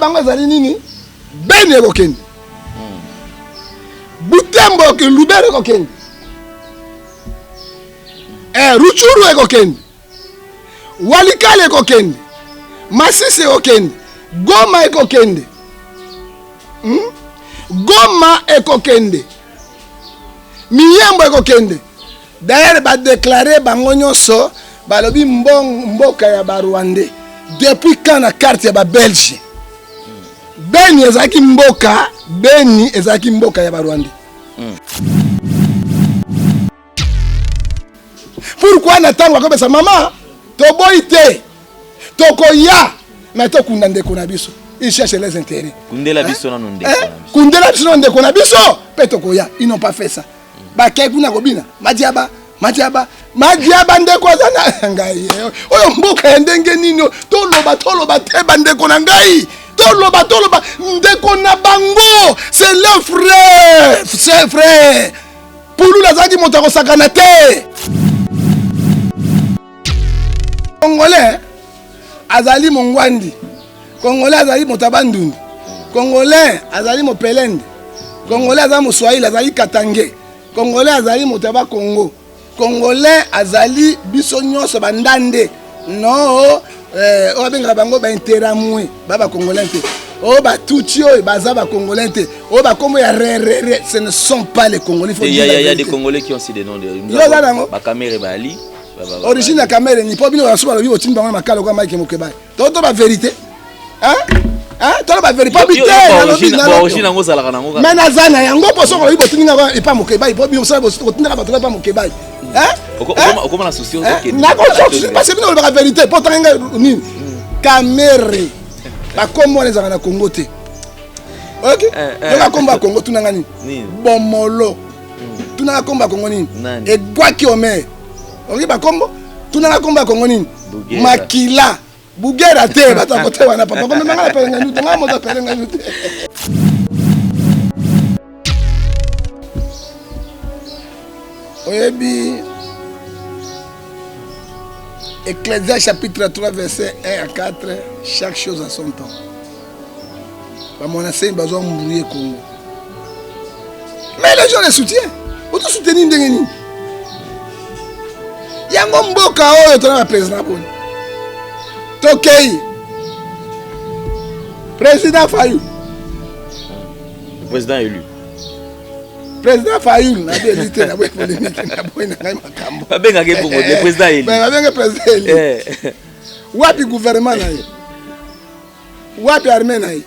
bango ezali nini? Beni ekokende, Butembo, Lubero ekokende, Rutshuru ekokende, Walikale ekokende, Masisi ekokende, Goma ekokende, Goma ekokende, Miyembo ekokende. D'ailleurs ba déclarer bango nyonso balobi mboka ya ba Rwandais depuis quand na carte ya ba Belge Beni ezalaki mboka, Beni ezalaki mboka ya ba Rwandais. Pourquoi na tango akopesa mama toboyi te tokoya mais tokunda ndeko na biso, il cherche les intérêts. Kundela biso nanu ndeko na biso. Kundela biso nanu ndeko na biso pe tokoya. Ils n'ont pas fait ça. Bakei kuna kobina madiaba madiaba madiaba ndeko aza na ngai oyo mboka ya ndenge nini? Toloba toloba te bandeko na ngai, toloba toloba ndeko na bango, c'est leur frère, c'est frère. Pululu azalaki moto akosakana te. Congolais azali mongwandi, Congolais azali moto ya Bandundu, Congolais azali mopelende, Congolais azali moswahili, azali katange, Congolais azali moto ya Bakongo, Congolais azali biso nyonso bandande. No, oyo abengaka bango ba interamwe ba ba Congolais te, oyo batutsi oyo baza ba Congolais te, oyo bakombo ya rerere, ce ne sont pas les Congolais. Il y a, y a des Congolais qui ont aussi des noms de Yo oza nango? Ba Kamere Bali. Origine ya Kamere ni po bino baso balobi botindi bango na makala kwa Mike Mokebay. To to ba vérité. Hein? Hein? To ba vérité. Po bite nalobi na origine yango zalaka nango kaka. Mais naza na yango po soko balobi botindi nga epa Mokebay po bino sala botindaka bato epa Mokebay. Hein? Okoma na souci ozokende. Nako souci parce que bino bolobaka vérité po tanga nga nini? Kamere. Bakombo wana ezalaka na Congo te. Ok? Yoka kombo ya Congo tunanga nini? Bomolo. Tunanga kombo ya Congo nini? Egwaki Omer. Oki bakombo? Tunanga kombo ya Congo nini? Makila. Bugera te, bato ya kote wana papa. Komema nga na pelenga te, nga moto pelenga te. Oyebi Ecclésiaste chapitre 3 verset 1 à 4, chaque chose à son temps. Bamwana semi bazo embrouiller Congo. Mais les gens les soutiennent. Oto soutenir ndenge nini? Yango mboka oyo tona ba président boni. Tokei. Président Fayulu. Le président élu. Président Fayulu na bien te na boye polémique na boye na ngai makambo. Babengaka bongo le président élu. Babengaka président élu. Wapi gouvernement na ye? Wapi armée na ye?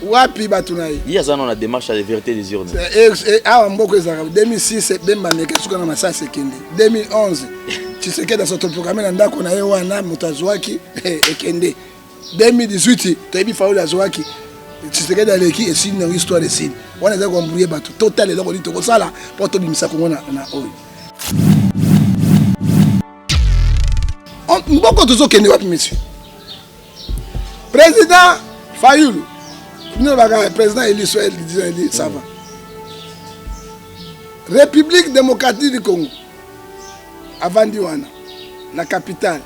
Wapi bato na ye? Ye aza na démarche ya vérité des urnes. Awa mboka ezalaka 2006 Bemba meke suka na masasi ekende. 2011 Tshisekedi asotoprograme na ndako na ye wana moto azwaki ekende. 2018 toyebi Fayulu azwaki Tshisekedi aleki esili nango histoire esili. Wana eza koembrouiller bato. Total eloko nini tokosala mpo tobimisa Kongo na oyo. Mboko tozokende wapi monsieur? Président Fayulu, bino baka président élu soit disons élu, ça va. République démocratique du Congo avandi wana na capitale.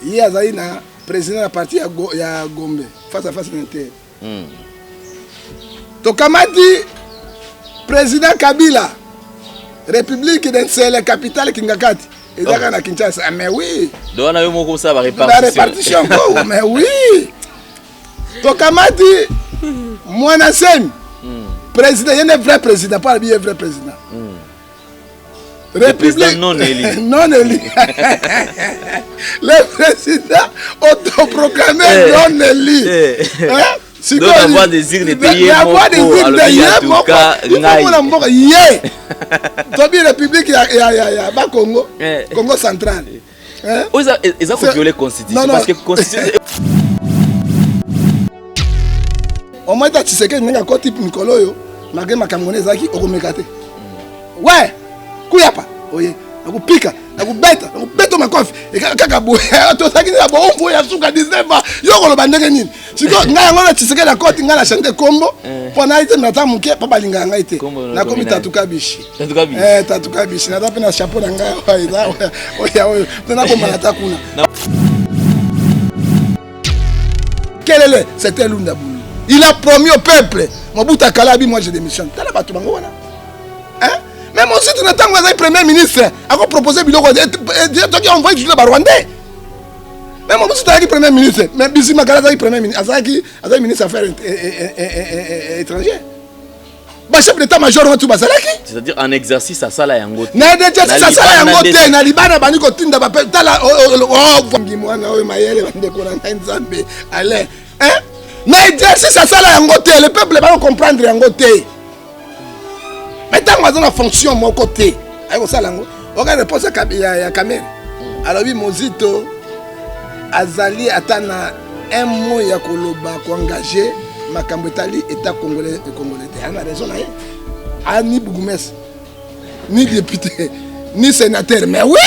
Ye azali na président ya parti ya, ya Gombe face à face na Inter. Tokamati président Kabila, République de Nsele, capitale Kingakati. Ezaka na Kinshasa. Ah, mais oui. Donc wana yo moko osala ba répartition. Ba répartition ko, mais oui. Tokamati Mwana Semi. Président, il est vrai président, pas le vrai président. République non élu. Non élu. Le président autoproclamé non élu. Hein? Donc la voix des urnes était La voix des urnes ye moko. Il mboka ye. Tobi République ya ya ya ya ba Congo, Congo central. Hein? Oza eza ko violer constitution parce que constitution Au moins ta Tshisekedi ndenge akoti mikolo oyo malgré makambo wana ezalaki okomeka te. Ouais, kuyapa oye nakupika nakubeta nakubeta makofi kaka boye tozalaki na boumbu ya suka 19 ans yo koloba ndenge nini sikoyo ngai yango na Tshisekedi akoti ngai na change kombo mpo nayi te nata moke mpo balingaka ngai te nakomi Tatu Kabishi Tatu Kabishi naza mpe na chapeau na ngai oyo oyo mpe nabombana ata kuna. Makelele, c'était Lunda Bulu. Il a promis au peuple, Mobutu akala abi moi je démissionne. Tala bato bango wana. Hein? Mais Mozito na tango azali premier ministre, ako proposer biloko toki envoyer toujours ba Rwandais. Mais Mobutu azalaki premier ministre, mais Bizima Kala azalaki premier ministre, azalaki azalaki ministre affaires étrangères. Ba chef d'état major wana tu bazalaki. C'est-à-dire en exercice asala yango te. Na exercice asala yango te, na libana bandi kotinda ba tala oh mwana oyo mayele bandeko na ngai Nzambe. Alain, hein? Na exercice asala yango te, le peuple ba comprendre yango te. Mais ntango aza na fonction moko te, ayi kosala yango. Oka réponse ya ya Kamere. Alobi Mozito azali ata na un mot ya koloba ko engager makambo etali état congolais congolais te. Ana raison na ye. A ni bourgmestre, ni député, ni sénateur. Mais oui!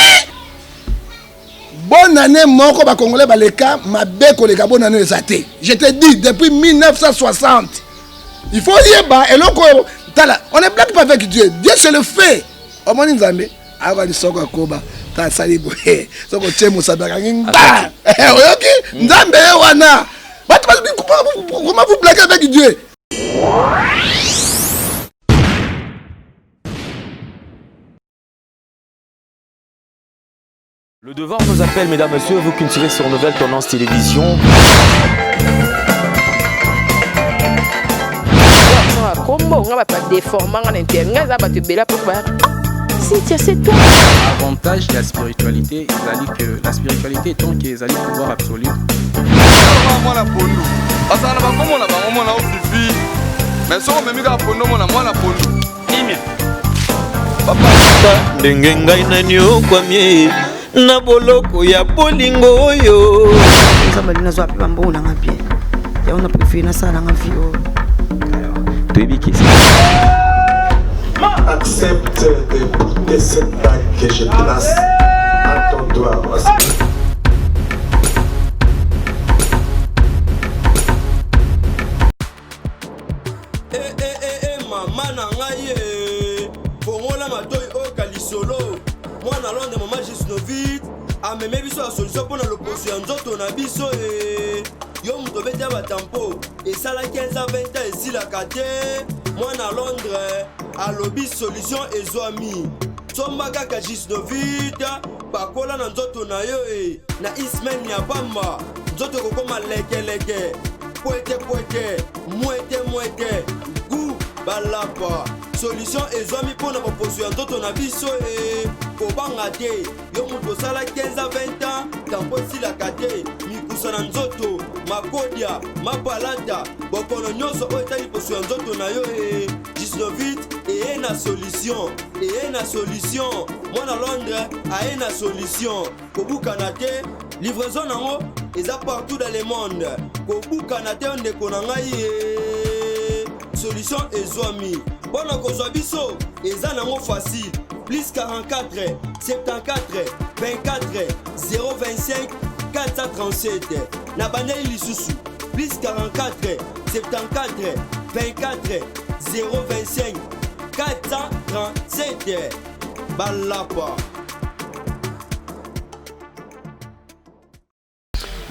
Bonne année moko ba congolais baleka mabe koleka bonne année eza te. Je te dis depuis 1960. Il faut yeba eloko oyo tala on ne blague pas avec Dieu. Dieu c'est le fait. Omoni Nzambe ayoka lisoko akoba ta asali boye soki otie mosapi akangi ngba oyoki Nzambe ye wana bato comment vous blaguez avec Dieu. Le devoir nous appelle, mesdames, messieurs, vous qui nous suivez sur Nouvelle Tendance Télévision. Kombo nga bato badeforma nga na inter nga eza bato ebele apo ba Cynthia, c'est toi. Avantage ya spiritualité ezali que la spiritualité étant que ezali pouvoir absolu. Mwana pondu bazala na bakombo na bango mwana ofifi mais soki omemi kaka pondu omona mwana pondu kimia. Ndenge ngai naniokwami na boloko ya bolingo oyo. Nzambe alingi nazwa mpe bambongo nanga bien, yango na préféré nasala nanga vie oyo. Toyebi ke Accepte de porter cette bague que je place à ton doigt. Eh, eh, eh, eh, mama na ngai eh. Fongola matoi oyoka lisolo. Mwana Londres, mama Gisnovit ameme biso ya solution mpo na loposo ya nzoto na biso eh. Yo moto obeti ya batampo esala 15 ans 20 ans esilaka te. Mwana Londres alobi solution ezwami. Somba kaka Gisnovit, pakola na nzoto na yo e na ismen ya pamba, nzoto ekokoma lekeleke, pwete pwete, mwete mwete, gu balapa. Solution ezwami mpo na baposo ya nzoto na biso e kobanga te. Yo moto osala 15 à 20 ans tampo esilaka te, mikusa na nzoto, makodia, mapalata, bokono nyonso oyo etali poso ya nzoto na yo e Gisnovit eye na solution, eye na solution. Mwana Londres aye na solution. Kobukana te, livraison nango eza partout dans le monde. Kobukana te ndeko na ngai ye. Solution ezwami. Mpo na kozwa biso eza nango facile. Plus 44 74 24 025 437. Na bandeli lisusu plus 44 74 24 025 437. Balapa.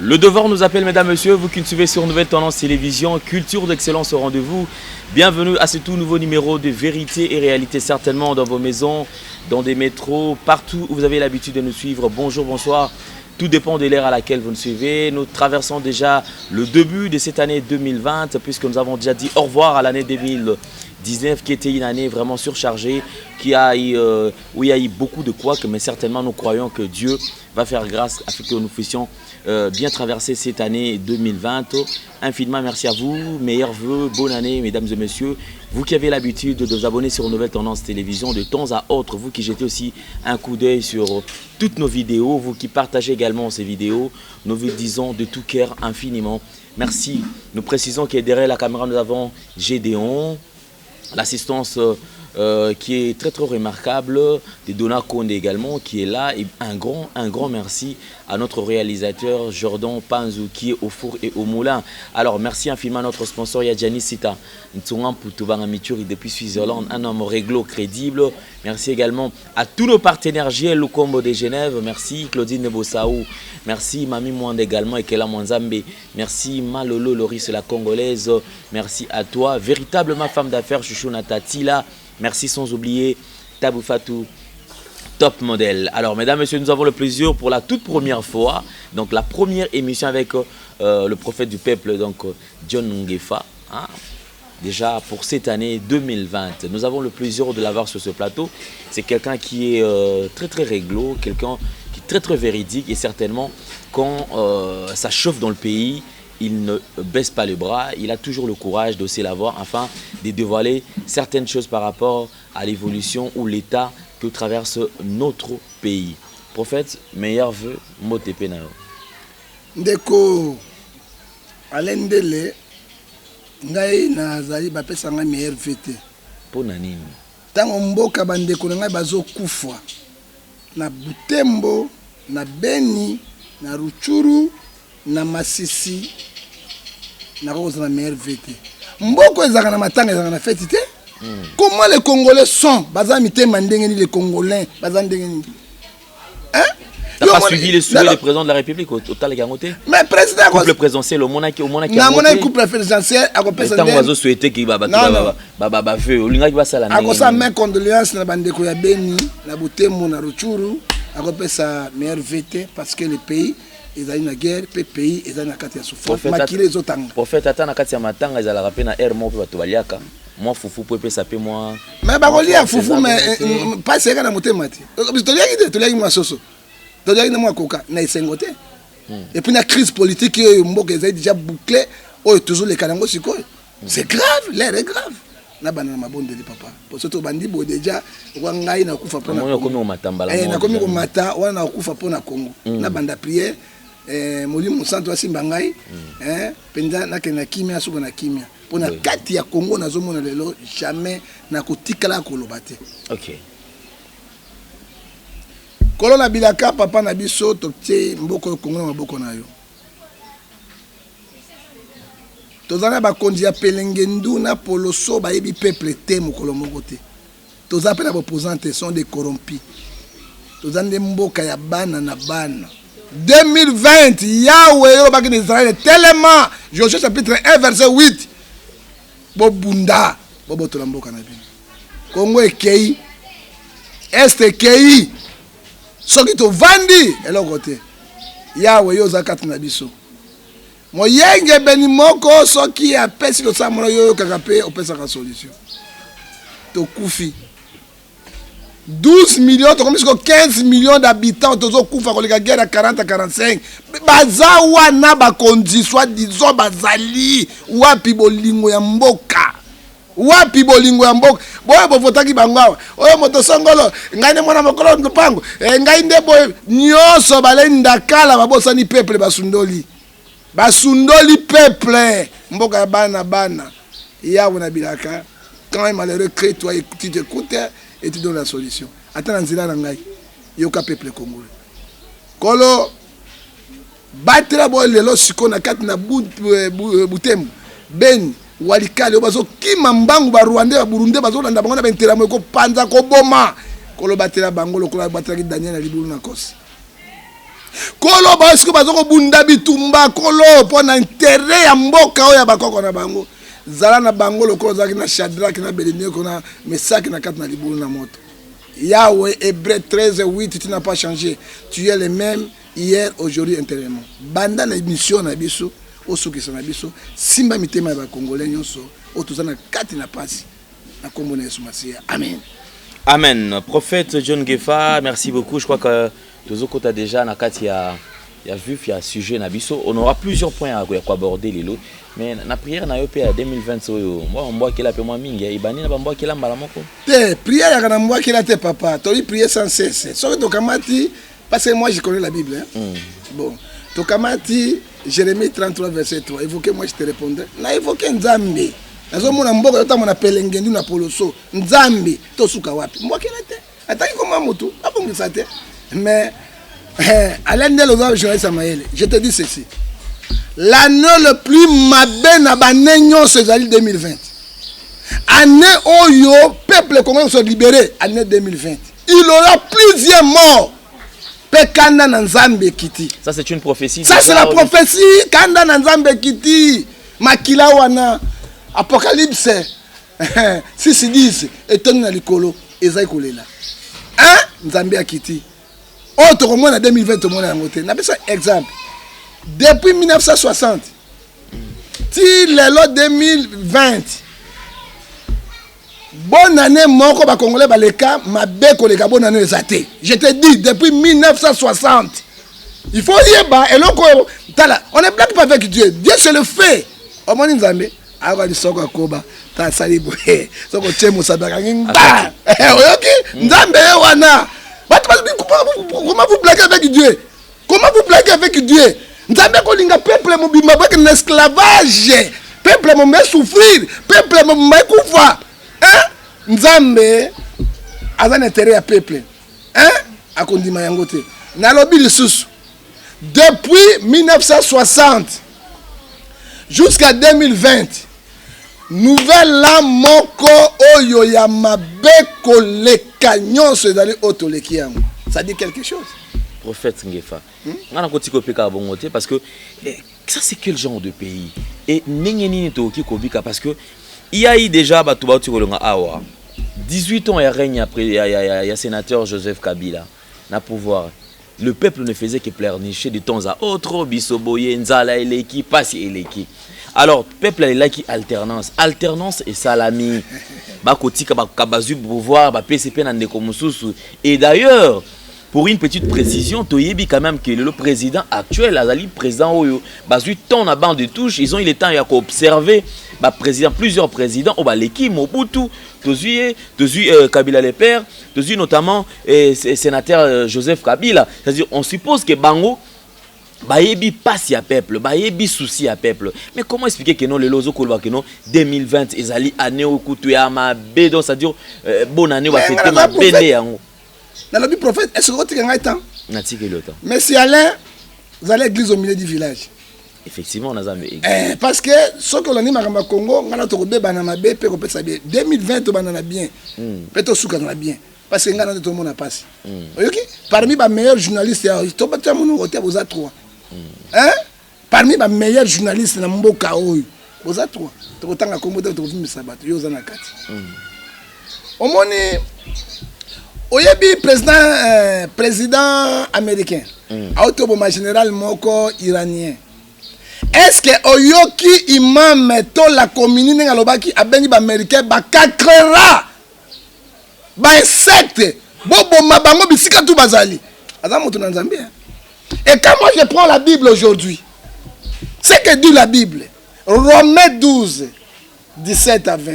Le devoir nous appelle, mesdames, messieurs, vous qui nous suivez sur Nouvelle Tendance Télévision, culture d'excellence au rendez-vous. Bienvenue à ce tout nouveau numéro de Vérité et Réalité, certainement dans vos maisons, dans des métros, partout où vous avez l'habitude de nous suivre. Bonjour, bonsoir. Tout dépend de l'ère à laquelle vous nous suivez. Nous traversons déjà le début de cette année 2020, puisque nous avons déjà dit au revoir à l'année 2019, qui était une année vraiment surchargée, où il y a eu beaucoup de couacs, mais certainement nous croyons que Dieu va faire grâce à ce que nous puissions bien traverser cette année 2020. Infiniment merci à vous, meilleurs vœux, bonne année mesdames et messieurs. Vous qui avez l'habitude de vous abonner sur Nouvelle Tendance Télévision de temps à autre, vous qui jetez aussi un coup d'œil sur toutes nos vidéos, vous qui partagez également ces vidéos, nous vous disons de tout cœur infiniment merci. Nous précisons que derrière la caméra nous avons Gédéon, l'assistance qui est très très remarquable, de Donna Konde également qui est là. Et un grand, un grand merci à notre réalisateur Jordan Panzou qui est au four et au moulin. Alors merci infiniment à notre sponsor Yadjani Sita Ntsonga Mputu Mituri depuis Switzerland, un homme réglo crédible. Merci également à tous nos partenaires JL Lukombo de Genève. Merci Claudine Nebossaou. Merci Mami Mwanda également et Kela Mwanzambe. Merci Malolo Loris la Congolaise. Merci à toi. Véritablement femme d'affaires Chouchouna Tatila. Merci sans oublier Tabou Fatou top modèle. Alors, mesdames, messieurs, nous avons le plaisir pour la toute première fois, donc la première émission avec le prophète du peuple, donc John Ngefa. Hein, déjà pour cette année 2020. Nous avons le plaisir de l'avoir sur ce plateau. C'est quelqu'un qui est très très réglo, quelqu'un qui est très très véridique et certainement quand ça chauffe dans le pays, il ne baisse pas les bras, il a toujours le courage d'hausser la voix afin de dévoiler certaines choses par rapport à l'évolution ou l'état que traverse notre pays. Prophète, meilleur vœu, mbote na yo. Ndeko Alendele, ngai nazali bapesa ngai meilleur vœu te. Mpo na nini? Ntango mboka bandeko na ngai bazokufa na Butembo, na Beni, na Rutshuru, na Masisi, nakoki kozala na meilleur vœu te. Mboka ezalaka na matanga, ezalaka na feti te. Comment les Congolais sont, baza mitema ndenge nini? Les Congolais baza ndenge nini, hein? T'as pas suivi les souhaits du président de la République au tal yango te? Mais président couple présidentiel omonaki, omonaki? Namonaki couple présidentiel akopesa. Ntango bazosouhaite ki bavœux, olingaki basala? Akosala mes condoléances na bandeko ya Beni, na Butembo, na Rutshuru. Akopesa meilleur vœu te parce que le pays ezali na guerre mpe pays ezali na kati ya souffrance, makili ezotanga. Prophète, ata na kati ya matanga ezalaka mpe na aire moko mpe bato baliaka mwa fufu po epesa mpe mwa Mais bakolia fufu, mais mpasi eyaka na motema te. Toliaki te, toliaki mwa soso, toliaki na mwa koka na esengo te. Et puis na crise politique oyo mboka ezali déjà bouclé, oyo tozoleka nango sikoyo, c'est grave, l'air est grave. Nabanda na mabondeli, papa, po soki tobandi boye déjà okwa ngai nakufa mpona Okomi komata mbala. Nakomi komata wana, nakokufa mpo na Congo. Nabanda prière, Molimo Santo asimba ngai mpenza, nakende na kimia, suka na kimia, mpo na kati ya Congo nazomona lelo jamais nakotikala koloba te. Kolo na bilaka, papa na biso, totie mboka oyo Kongo na maboko na yo. Toza na bakonzi ya pelengendu na poloso, bayebi peuple te mokolo moko te. Toza mpe na baopposant te, sont des corrompus. Toza nde mboka ya bana na bana. 2020, Yawe, yo olobaki na Israele, telema, Josué chapitre 1 verset 8, bobunda, bobotola mboka na bino. Kongo ekei, Est ekei. Soki tovandi eloko te, Yawe, yo oza kati na biso. Moyengebeni moko soki apesi losambo na yo, oyokaka mpe opesaka solution. Tokufi 12 millions, tokomi siko 15 millions d'habitants, tozokufa koleka guerre ya 40 45. Baza wana bakonzi soi disant bazali wapi? Bolingo ya mboka wapi? Bolingo ya mboka boyo bovotaki bango awa, oyo moto songolo, ngai nde mwana mokolo lupango, ngai nde boye, nyonso balenda kala, babosani peuple, basundoli, basundoli peuple, mboka ya bana bana. Yawe na bilaka, quand un malheureux crie, toi tu t'écoutes et tu donnes la solution. Ata na nzela na ngai, yoka peuple congolais. Kolo, batela boye lelo sikoyo na kati na Butembo, Beni, Walikale, oyo bazokima mbangu, Barwandais, Baburundais bazolanda bango na bainteramo, ekopanza koboma. Kolo, batela bango lokola batelaki Daniel na libulu na kosi. Kolo, basiko baza kobunda bitumba, Kolo, mpo na intérêt ya mboka oyo ya bakoko na bango, zala na bango lokola ozalaki na Shadrak, na Abednego, na Mesaki na kati na libulu na moto. Yahweh, Hébreu 13 8, tu n'as pas changé, tu es le même hier, aujourd'hui, éternellement. Banda na émission na biso, osukisa na biso, simba mitema ya Bacongolais nyonso oyo toza na kati na pasi, na nkombo na Yesu Masiya, amen. Amen. Prophète John Gefa, merci beaucoup. Je crois que tozokota déjà na kati ya vif ya sujet na biso. On aura plusieurs points à ya aborder lelo. Mais na prière na yo pe ya 2020 oyo, mwa mbwakela pe mwa mingi, ibani na bambwakela mbala moko. Te, prière yaka na mbwakela te, papa. Toyi prier sans cesse. Soki tokamati, parce que moi je connais la Bible, hein? Bon, tokamati Jérémie 33 verset 3, évoquez moi je te répondrai. Na évoqué Nzambe. Nazomona mboka ezotambola na pelengendu na poloso. Nzambe, tosuka wapi? Mbwakela te. Ataki koma motu, abongisa te. Mais Alain Ndele, oza journaliste ya mayele. Je te dis ceci. L'année le plus mabe na bane nyonso ezali 2020. Année oyo peuple congolais se libéré, année 2020. Il aura plusieurs morts. Pe kanda na Nzambe ekiti. Ça, c'est une prophétie. Ça, c'est la prophétie. Kanda na Nzambe ekiti. Makila wana Apocalypse 6 10 etondi na likolo ezali kolela. Hein? Nzambe akiti. Oyo tokomona 2020, tomona yango te. Napesa exemple. Depuis 1960 ti lelo 2020, bonne année moko bakongolais baleka mabe koleka bonne année eza te. Je te dis, depuis 1960, il faut yeba eloko oyo. Tala, on ne blague pas avec Dieu. Dieu, c'est le fait. Omoni Nzambe ayoka lisoko akoba ta asali boye, soki otie mosapi akangi ngba. Oyoki Nzambe ye wana. Bato, comment vous blaguez avec Dieu? Comment vous blaguez avec Dieu? Nzambe kolinga peuple mobimba bakende na esclavage, peuple mobimba esouffrir, peuple mobimba ekufa, hein? Nzambe aza na intérêt ya peuple, hein? Akondima yango te. Nalobi lisusu, depuis 1960 jusqu'à 2020, nouvelle an moko oyo ya mabe koleka nyonso ezali oyo toleki yango. Ça dit quelque chose. Prophète Ngefa, nga nakoti kopeka bongo te, parce que ça, c'est quel genre de pays et ndenge nini tokoki kobika? Parce que il y a eu déjà bato bauti kolonga awa, 18 ans ya règne après ya sénateur Joseph Kabila na pouvoir. Le peuple ne faisait que pleurnicher de temps à autre: biso boye, nzala eleki, pasi eleki. Alors peuple alelaki alternance. Alternance esalami, bakotika bazwi pouvoir, bapesi mpe na ndeko mosusu. Et d'ailleurs, pour une petite précision, toyebi quand même que le président actuel azali président oyo bazwi temps na banc de touche. Ils ont eu le temps ya koobserver baprésident, plusieurs présidents oyo baleki: Mobutu tozwi ye, tozwi Kabila le père, tozwi notamment sénateur Joseph Kabila. C'est-à-dire, on suppose que bango bayebi pasi ya peuple, bayebi souci ya peuple. Mais comment expliquer que non, lelo ozokoloba que non, 2020 ezali année oyo kutu ya mabe? Donc c'est-à-dire bonne année bafete mabe nde yango. Nalobi, prophète, est ce que otika ngai temps? Natikeli yo temps. Merci Alain. Ozali église au milieu du village. Effectivement, naza. Parce que soki olandi makambo ya Congo, ngai na tokobebana mabe mpe kopesa bien. 2020 tobanda na bien mpe tosukana na bien, parce que ngai na nde tomona mpasi. Oyoki, parmi bameilleurs journalistes ya tobatia monoko te, boza trois, hein? Parmi bameilleurs journalistes na mboka oyo, boza trois. Tokotanga kombo te, tokovimbisa bato. Yo oza na kati. Omoni, oyebi président américain auti oboma général moko iranien. Est ce que oyoki imam to la commune ndenge alobaki, abengi baaméricain bakakrera, bainsecte, boboma bango bisika tu bazali? Aza moto na Nzambe, hein? Et quand moi je prends la Bible aujourd'hui, ce que dit la Bible, Romains 12 17 à 20: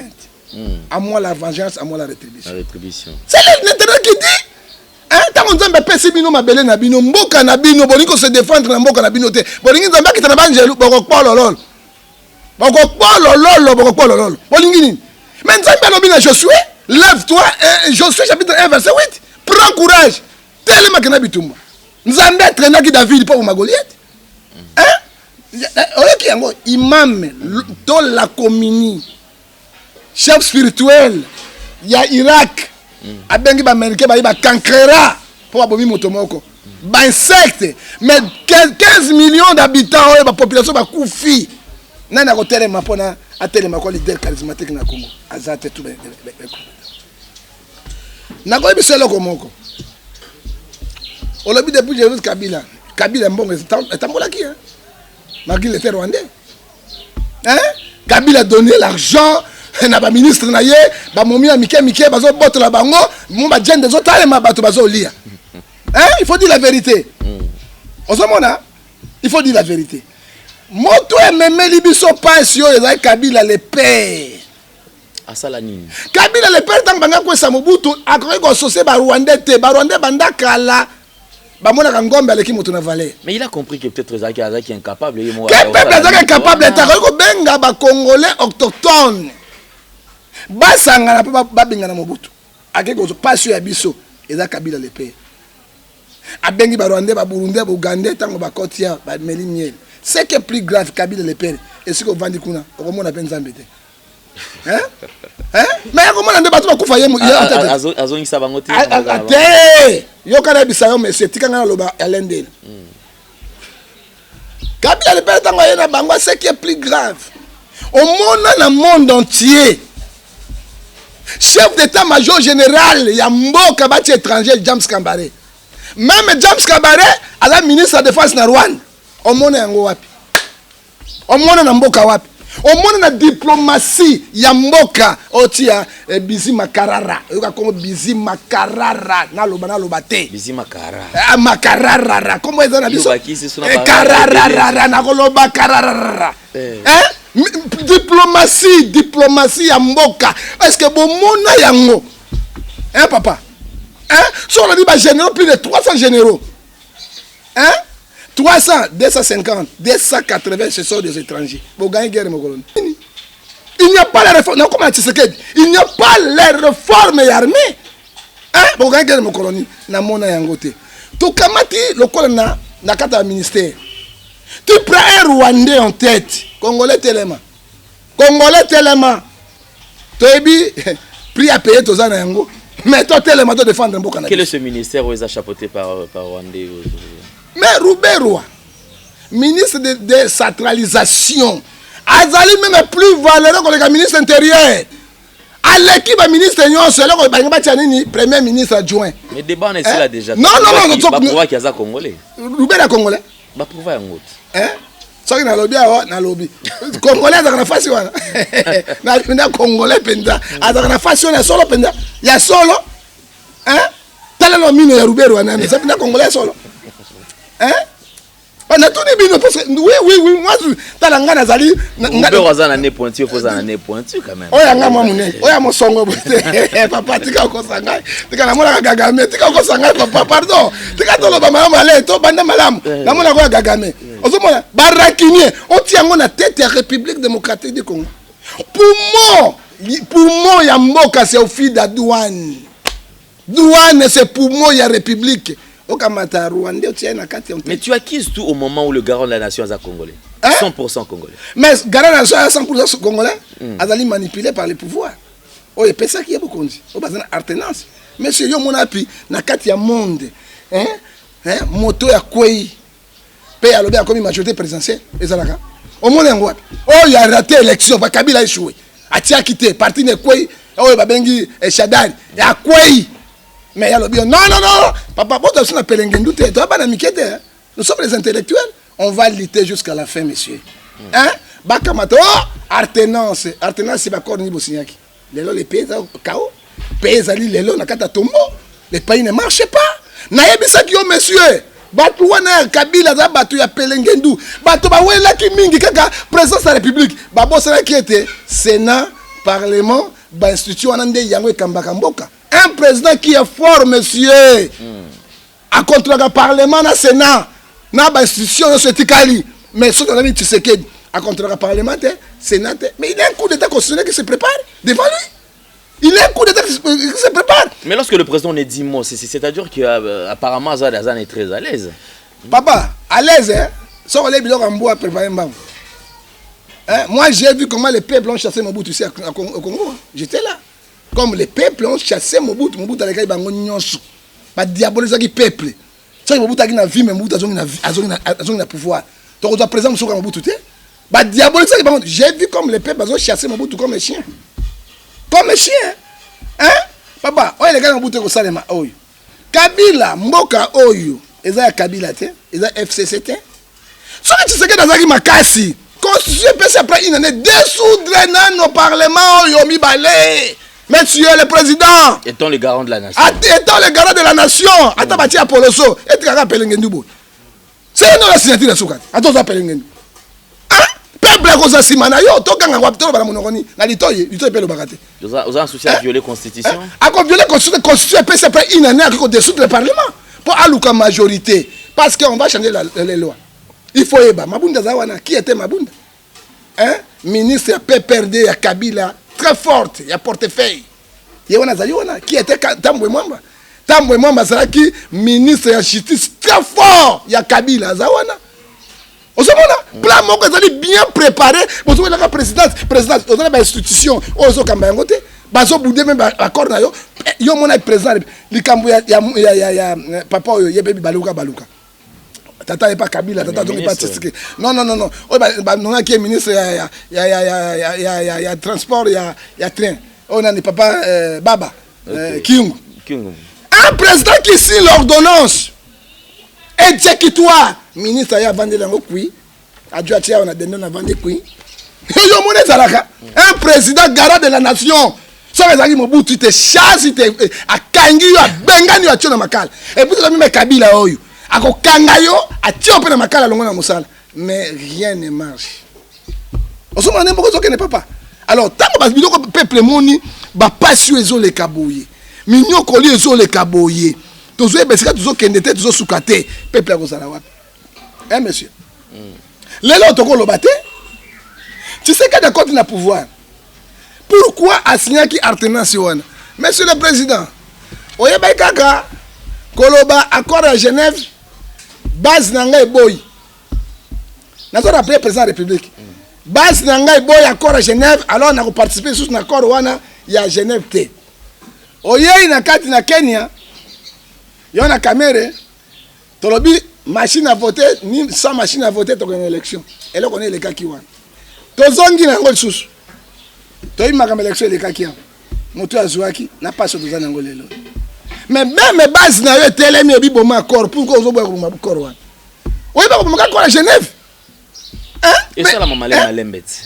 à moi la vengeance, à moi la rétribution. La rétribution. C'est l'Éternel qui dit, hein? Ntango Nzambe apesi bino mabele na bino, mboka na bino, bolingi kose défendre na mboka na bino te, bolingi Nzambe akita na banjelu. Bokokpolololo, bokokpolololo, bokokpolololo. Bolingi nini? Mais Nzambe alobi na Josué: lève toi. Josué chapitre 1 verset 8: prends courage, telemaki na bitumba. Nzambe atraînaki David mpo boma Goliath, hein? Oyoki yango, imam to la communi, chef spirituel ya Irak, abengi baaméricain bayi bacancrera mpo babomi moto moko, bainsecte. Mais 15 millions d'habitants oyo bapopulation bakufi, nani akotelema mpona atelema kwa leader charismatique na Congo? Aza te. Tu nakoyebisa eloko moko. Olobi depuis Joseph Kabila, Kabila mbongo etambolaki, hein? Malgré il était rwandais, hein? Kabila donné l'argent na baministre na ye, bamomi ya mike mike bazobotola bango mo bajende, ezotalema, bato bazolia, hein? Il faut dire la vérité. Ozomona, il faut dire la vérité. Moto ememeli biso pasi oyo ezali Kabila le père. Asala nini? Kabila le père, ntango banga kwesa Mobutu, akoki koassocier barwandais te. Barwandais banda kala bamonaka ngombe aleki moto na valeur. Mais il a compris que peut-être azalaki incapable ye moko. Ke peuple azalaki incapable te, akoki kobenga bacongolais autochtone. Basangana mpo babengana Mobutu. Ake kozwa pasi oyo ya biso eza Kabila le père. Abengi ba Rwandais, ba Burundais, ba Ougandais tango bakoti ya bameli miel. Ce qui est plus grave Kabila le père, esika ovandi kuna okomona pe Nzambe te. Hein? Hein? Mais akomona nde bato bakufa ye azongisa bango te. Te! Yoka nayebisa yo monsieur, tika ngai naloba Alain Ndele. Kabila le père tango aye na bango, ce qui est plus grave, omona na monde entier chef d'état-major général ya mboka bati étranger James Kambare. Même James Kambare aza ministre ya défense na Rwanda. Omona yango wapi? Omona na mboka wapi? Omona na diplomatie ya mboka otia eh, Bizima Karara. Oyoka kombo Bizima Karara, naloba naloba te. Bizima Karara. Ah, makararara kombo eza na biso. Eh, karararara nakoloba karararara. Eh. Eh? Diplomatie, diplomatie ya mboka. Est-ce que bomona yango? Hein papa? Hein? So on a dit ba généraux plus de 300 généraux. Hein? 300, 250, 280 ce sont des étrangers. Bon, gagner guerre mokolo. Il n'y a pas la réforme. Non, comment Tshisekedi? Il n'y a pas les réformes armées. Hein? Bon, gagner guerre mokolo ni na mona yango te. Tokamati lokola na na kata ya ministère. Tu prends un Rwandais en tête. Congolais telema. Congolais telema. Toyebi prix à payer toza na yango. Mais toi telema to défendre mboka na Quel est ce ministère où ils chapeauté par Rwandais? Mais Ruberwa, ministre de décentralisation, azali même plus valeureux que le ministre intérieur. Aleki ba ministre nyonso eloko balingi batia nini premier ministre adjoint. Mais débat on est là déjà. Non non non, ba prouva ki aza congolais. Ruberwa congolais. Ba prouva yango. Hein? Soki nalobi awa nalobi congolais azalaka na fasi wana na congolais mpenza azalaka na fasi wana ya solo mpenza ya solo. Hein? Tala no mino ya Ruberwa wana eza mpenza congolais ya solo. Hein? Natuni bino parce que oui oui oui moi tala nga nazali Ruberwa aza na nez pointu, faut aza na nez pointu quand même. Oya nga mwa munene, oya mosongo bote. Papa tika okosa ngai. Tika namonaka Kagame, tika okosa ngai papa pardon. Tika toloba malamu ale to banda malamu. Namonaka oya Kagame. Ozomona ba rancunier otia yango na tête ya République démocratique du Congo. Poumon, poumon ya mboka c'est au fil de la douane. Douane c'est poumon ya République. Okamata Rwandais otia na kati ya Mais tu acquises tout au moment où le garant de la nation est congolais. Hein? 100% congolais. Mais garant de la nation est 100% congolais. Azali manipulé par les pouvoirs. Oyo epesaki ye bokonzi. Oyo baza na alternance. Monsieur yo mona pi na kati ya monde. Hein? Hein? Moto ya kwei. Pe alobi akomi majorité présidentielle ezalaka. Omona yango wapi? Oyo a raté élection, ba Kabila échoué. Atiaki te, parti ne kwei, oyo babengi Shadary, ya kwei. Mais alobi non non non, papa bota suna pelengendu te, toi bana mike te. Nous sommes les intellectuels, on va lutter jusqu'à la fin monsieur. Hein? Bakamata oh alternance, alternance ba corps ni bosinyaki. Lelo les pays chaos, pays ezali lelo na kata tombo, les pays ne marchent pas. Nayebisaki yo monsieur, bato wana ya Kabila za bato ya pelengendu, bato bawelaki mingi kaka présidence ya République, babosanaki ete Sénat, Parlement, ba institution wana nde yango ekambaka mboka. Un président qui est fort monsieur, akontrolaka Parlement na Sénat na ba institution nyonso etikali. Mais soki olobi Tshisekedi akontrolaka Parlement te, Sénat te, mais il y a un coup d'état constitutionnel qui se prépare devant lui. Il y a un coup d'état qui se prépare. Mais lorsque le président ne dit mot, c'est-à-dire qu'apparemment Azad Azan est très à l'aise. Papa, à l'aise, hein? Soki olobi biloko ya mbwa préparé mbango. Hein? Moi j'ai vu comment les peuples ont chassé Mobutu ici au Congo. J'étais là. Comme les peuples ont chassé Mobutu, Mobutu alekaki bango nyonso. Ba diabolisaki peuple. Soki Mobutu aki na vie, mais Mobutu azongi na vie, azongi na, azongi na pouvoir. Donc on président Mosuka Mobutu te. Ba diabolisaki bango. J'ai vu comme les peuples ont chassé Mobutu comme un chien. Comme un chien. Hein? Papa, oyo elekaki Mobutu ekosalema oyo. Kabila mboka oyo eza ya Kabila te, eza FCC te. Soki Tshisekedi azalaki makasi, constitution epesi après une année dissoudre nano parlement oyo mibale. Monsieur le président, étant le garant de la nation, étant le garant de la nation, ata batia ya poloso etikaka pelengendu boye. C'est non la signature ya suka. Ata oza pelengendu. Hein? Peuple akoza nsima na yo, tokanga wapi, toloba na monoko nini? Na litoyi, litoyi mpe elobaka te. Oza un souci à violer constitution? Ako violer constitution, constitution epesi après une année akoki kodissoudre le parlement mpo aluka majorité parce que on va changer les lois. Il faut yeba Mabunda aza wana, qui était Mabunda? Hein? Ministre ya PPRD ya Kabila. Très forte ya portefeuille. Ye wana azali wana qui était Tambwe Mwamba. Tambwe Mwamba azalaki ministre ya justice très fort ya Kabila aza wana. Ozomona plan moko ezali bien préparé, bozokelaka présidence, présidence oza na ba institution oyo ozokamba yango te, bazobude meme accord na yo. Yo mona président likambo ya, ya, ya, ya, ya papa oyo ye mpe baluka baluka tata ye pa Kabila, tata azongi pa Tshisekedi. Non, non, non, non, oyo banongaki ye ministre ya, ya, ya, ya, ya, ya, ya, ya, ya transport ya, ya train oyo nani papa baba Kyungu. Kyungu. Un président qui signe l'ordonnance exécutoire, ministre aye avandeli yango kui adjo atia awa na dendo na avandi kui. Yo omona ezalaka un président garant de la nation, soki ezalaki Mobutu te chasse te, akangi yo, abengani yo, atie na makala. Et puis toza Kabila oyo akokanga yo, atie yo mpe na makala, alongo na mosala, mais rien ne marche. Ozomona nde mboka ezokende papa. Alors ntango biloko peuple emoni bapasi oyo ezoleka boye, minyokoli ezoleka boye, tozoyeba esika tozokende te, tozosuka te, peuple akozala wapi? Hein, monsieur, lelo tokoloba te Tshisekedi akoti na pouvoir, pourquoi asignaki alternance wana? Monsieur le président, oyebaki kaka koloba accord ya Genève, base na ngai eboyi. Nazo rappeler président ya République, base na ngai eboyi accord ya Genève, alors nakoparticipe lisusu na accord wana ya Genève te. Oyei na kati na Kenya, yo na Kamerhe, tolobi machine à voter ni sans machine à voter tokende élection. Eloko nini elekaki wana? Tozongi na yango lisusu, toyebi makambo élection elekaki yango, moto azwaki na pasi toza na yango lelo. Mais même base na yo etelemi, ebi boma accord. Pourquoi ozoboya koboma accord wana? Oyeba kobomaka accord ya Genève? Esalama malembe malembe ti.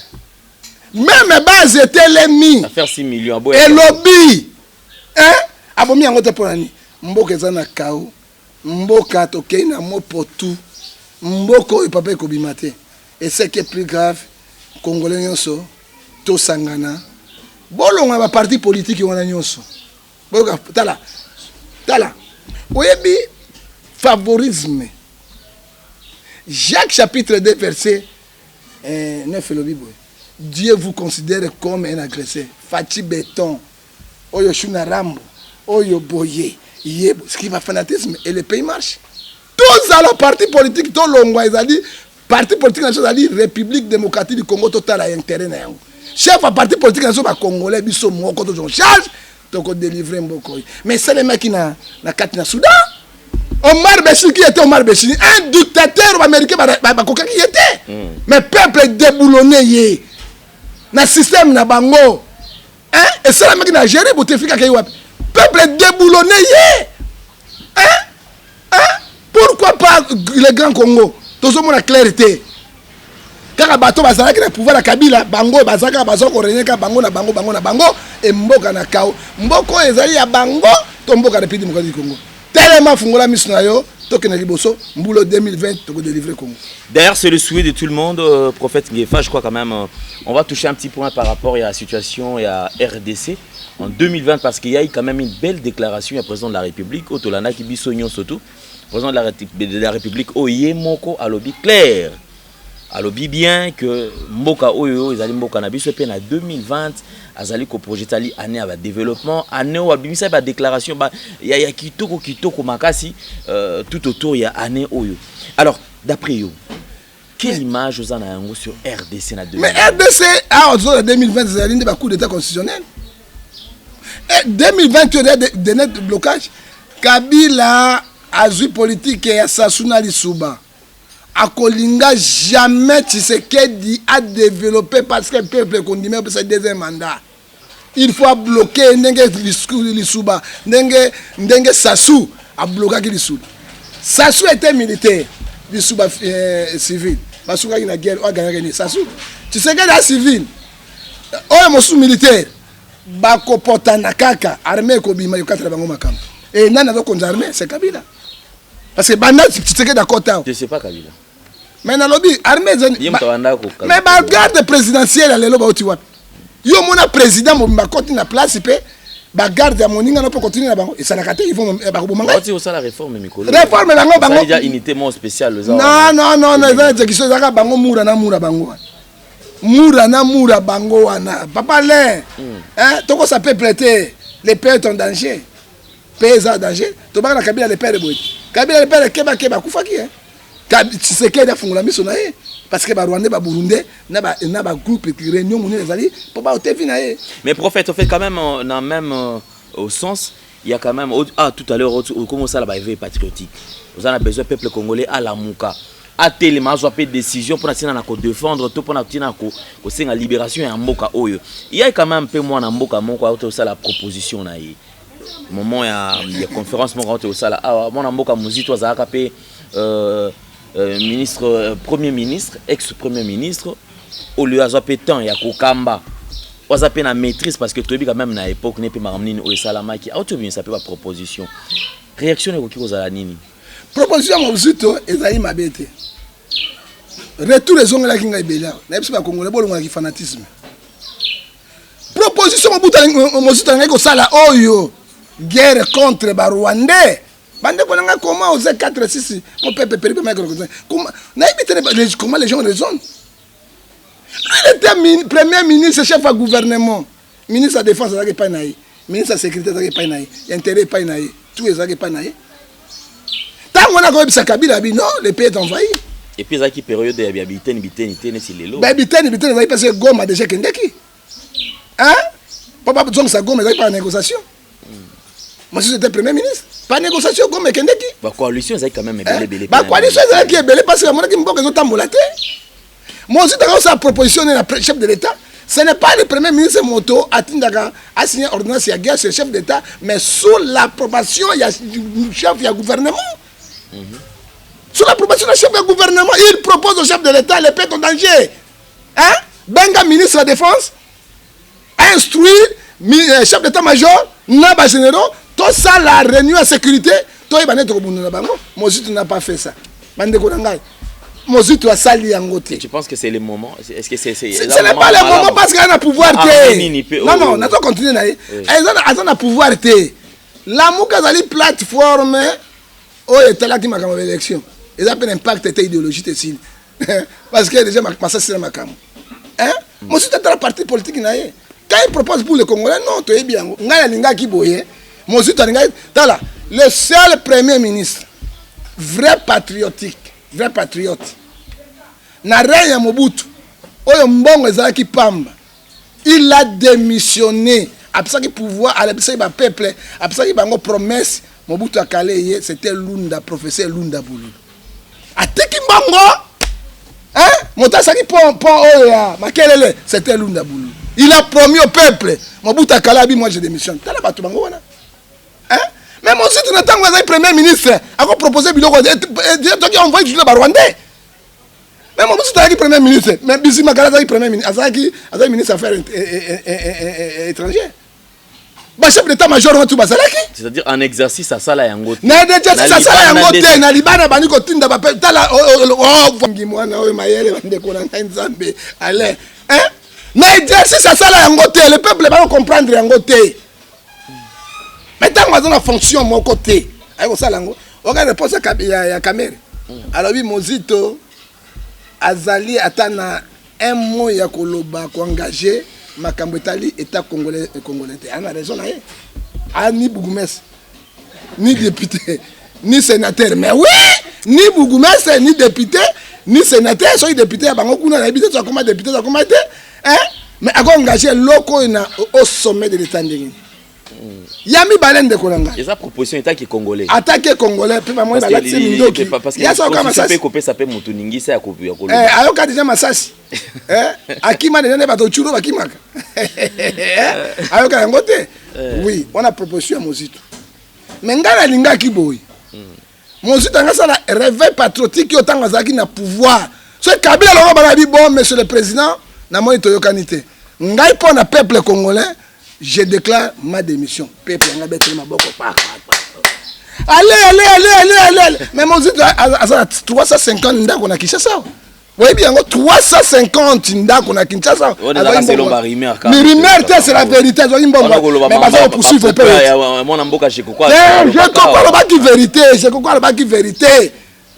Même base etelemi, affaire 6 millions aboya. Elobi abomi yango te. Mpo na nini? Mboka eza na kao, mboka tokei na mopotu, mboka oyo papa ekobima te. Et ce qui est plus grave, congolais nyonso tosangana, bolonga baparti politique wana nyonso. Boyoka, tala tala, oyebi favorisme. Jacques chapitre 2 verset 9 elobi boye: Dieu vous considère comme un agresseur. Fatshi Béton oyo Shuna Rambo oyo boye ye, ce qui va fanatisme et le pays marche. Tozala parti politique, tolongwa ezali parti politique na biso, ezali République démocratique du Congo. Totala intérêt na yango. Chef ya parti politique na biso, bacongolais biso moko tozwa charge, tokodélivre mboka oyo. Mais esalemaki na kati na Soudan. Omar Bashir, qui était Omar Bashir? Un dictateur américain, bakokaki ye te, mais peuple déboulonné ye na système na bango. Esalamaki na Algérie, Bouteflika akei wapi? Peuple déboulonné ye. Hein? Hein? Pourquoi pas le grand Congo? Tozomona clair te. Kaka bato bazalaki na pouvoir ya Kabila, bango baza kaka, baza korégner kaka bango na bango, bango na bango. E mboka na kao, mboka oyo ezali ya bango to mboka République démocratique du Congo? Telema, fungola miso na yo, tokende liboso. Mbula 2020 tokodélivre Congo. D'ailleurs, c'est le souhait de tout le monde, prophète Ngefa. Je crois quand même, on va toucher un petit point par rapport à la situation et à RDC en 2020, parce qu'il y a eu quand même une belle déclaration du président de la République, otolandaki biso surtout, président de la République, oye moko alobi clair, alobi bien que mboka oyo ezali mboka na biso, mpe na 2020 azali koprojeter ali année ya badéveloppement, année oyo abimisa badéclaration ba, ya kitoko kitoko makasi tout autour ya année oyo. Alors, d'après yo, quelle image oza na yango sur RDC na 2020? Mais RDC awa toza na 2020, ezali nde bacoup d'état constitutionnel. Et 2020 oyo de net blocage. Kabila azwi politique ya Sassou na Lisuba, akolinga jamais Tshisekedi adéveloppe, parce que peuple ekondima opesa deuxième mandat. Il faut abloquer ndenge Lisuba, ndenge Sassou ablokaki Lisuba. Sassou était militaire, Lisuba civil. Basukaki na guerre, oyo aganyaki nini? Sassou. Tshisekedi a civil, oyo mosusu militaire, bakopotana kaka. Armée ekobima, ekokatela bango makambo. E nani azokonza armée? C'est Kabila, parce que banda Tshisekedi akota awa. C'est pas Kabila. Mais nalobi armée, mais bagarde présidentielle ya lelo bauti wapi? Yo omona président mobimba akoti na place mpe bagarde ya moninga no mpe continue na bango? Esalaka te, bakoboma ngai. Osala réforme mikolo. Réforme bango bango. Unité mo spéciale. Non, non, non, non, eza exécution, ezalaka bango mura na mura bango wana. Mura na mura bango wana. Papa Alain, hein, tokosa peuple te. Le pays est en danger. Pays eza en danger. Tobaka na Kabila le père boye. Kabila le père keba keba akufaki hein. Tshisekedi afungola miso na ye parce que ba Rwandais ba Burundais na ba na ba groupe réunion monene ezali po ba otevi na ye. Mais prophète, on fait quand même euh, dans même euh, au sens, il y a quand même ah tout à l'heure comment ça la ba éveil patriotique. Vous en avez besoin peuple congolais à la muka. atelema azwa mpe décision mpona ntina na kodefendre to mpona ntina kosenga libération ya mboka oyo. Il y a quand même mpe mwana mboka moko auti osala proposition na ye moment ya, ya conférence moko auti osala awa, mwana mboka Muzito azalaka mpe ministre, premier ministre, ex premier ministre, oyo azwa mpe temps ya kokamba, aza mpe na maîtrise, parce que toyebi quand même na époque ne mpe makambo nini oyo esalamaki. Auti obimisa mpe baproposition, réaction ekoki kozala nini? Proposition ya Mozito ezali mabe te. Retour ezongelaki ngai ebele awa. Nayebi biso bakongolais bolongolaki fanatisme. Proposition Mozito alingaki kosala oyo, guerre contre barwandais. Bandeko na ngai, comment oze 4 6 mopepe peri mpe nayebi te comment les gens raisonnent. Lui, il était premier ministre, chef ya gouvernement, ministre ya défense azalaki epai na ye, ministre ya sécurité azalaki epai na ye, ya intérieur epai na ye, tout ezalaki epai na ye. Ntango wana akoyebisa Kabila bi non, le pays est envahi. Et puis ezalaki période ya biteni biteni te neti lelo. Biteni biteni ezalaki parce que Goma déjà ekendeki, hein, mpo bazongisa Goma ezalaki par négociation. Mosusu était premier ministre, par négociation Goma ekendeki. Bacoalition ezalaki quand même ebele ebele. Bacoalition ezalaki ebele parce que bamonaki mboka ezotambola te. Mosusu akosala proposition na chef de l'État. Ce n'est pas le premier ministre moto atindaka asigné ordonnance ya guerre, c'est le chef d'État, mais sous l'approbation ya chef ya gouvernement. Sous l'approbation du chef de gouvernement, il propose au chef de l'État: le pays est en danger, hein, benga ministre de la défense, instruire chef d'état-major na bagénéraux, tosala réunion ya sécurité, toyeba nde tokobunda na bango. Mozitu n'a pas fait ça. Bandeko na ngai, Mozitu asali yango te. Tu penses que c'est le moment? Est-ce que c'est c'est Ce n'est pas le moment parce qu'il a na pouvoir te. Non, non, nazo continuer na ye. Aza na pouvoir te. Lamuka ezali plateforme oyo etalaki makambo ya élection, eza mpe na impact te, idéologie te esili parce que déjà masasi na makambo. Mosusu atala parti politique na ye quand il propose pour les Congolais, non, toyebi yango. Ngai alingaki boye, mosusu alingaki tala le seul premier ministre vrai patriotique, vrai patriote na règne ya Mobutu oyo mbongo ezalaki pamba, il a démissionné, apesaki pouvoir, alabisaki bapeuple, apesaki bango promesse. Mobutu akale ye, c'était Lunda, professeur Lunda Bululu. Ateki mbongo, hein? Moto asalaki pont oyo ya Makelele, c'était Lunda Bululu. Il a promis au peuple, Mobutu akala abi moi je démissionne. Tala bato bango wana, hein? Mais mosusu na ntango azali premier ministre akopropose biloko toki envoyé toujours barwandais. Mais mosusu azalaki premier ministre, mais Bizima Kala azalaki premier ministre, azalaki ministre affaires étrangères, bachef d'état major wana tu bazalaki. C'est-à-dire en exercice asala yango te. Na exercice asala yango te. Na libana bandi kotinda bape tala ngi mwana oyo mayele. Bandeko na ngai, Nzambe ale, na exercice asala yango te, le peuple bako comprendre yango te. Mais ntango aza na fonction moko te, aye kosala yango. Oka réponse ya Kamerhe, alobi Mozito azali ata na un mot ya koloba koengage makambo etali état congolais, congolais te. Ana raison na ye, a ni bourgmestre, ni député, ni sénateur. Mais oui, ni bourgmestre, ni député, ni sénateur. Soki député ya bango kuna, nayebi te so akoma député, so akoma te, hein? Mais akoengage eloko oyo na au sommet de l'état ndenge ya mibale, ndeko na ngai. Eza proposition etaki congolais. Atake congolais mpe bamoni balatisi mindoki. Ya masasi kopesa mpe motu ningisa ya koloba. Ayoka deja masasi, akima deja nde bato curo bakimaka, ayoka yango te. Oui, wana proposition ya Mozito. Mais ngai nalingaki boye, Mozito anga asala réveil patriotique oyo ntango azalaki na pouvoir. Soki Kabila longo balabi: bon, monsieur le président, namoni toyokani te, ngai mpo na peuple congolais je déclare ma démission. Peuple yanga betele maboko pa. Allez, allez, allez, allez, allez, allez. Mais Mozito aza na 350 ndako na Kinshasa, oyebi yango, 350 ndako na Kinshasa. Rumeur te, c'est la vérité. Azwaki mbongo, mais baza kopoursuivre mpe. Mwana mboka Jekoko. Jekoko alobaki vérité, Jekoko alobaki vérité.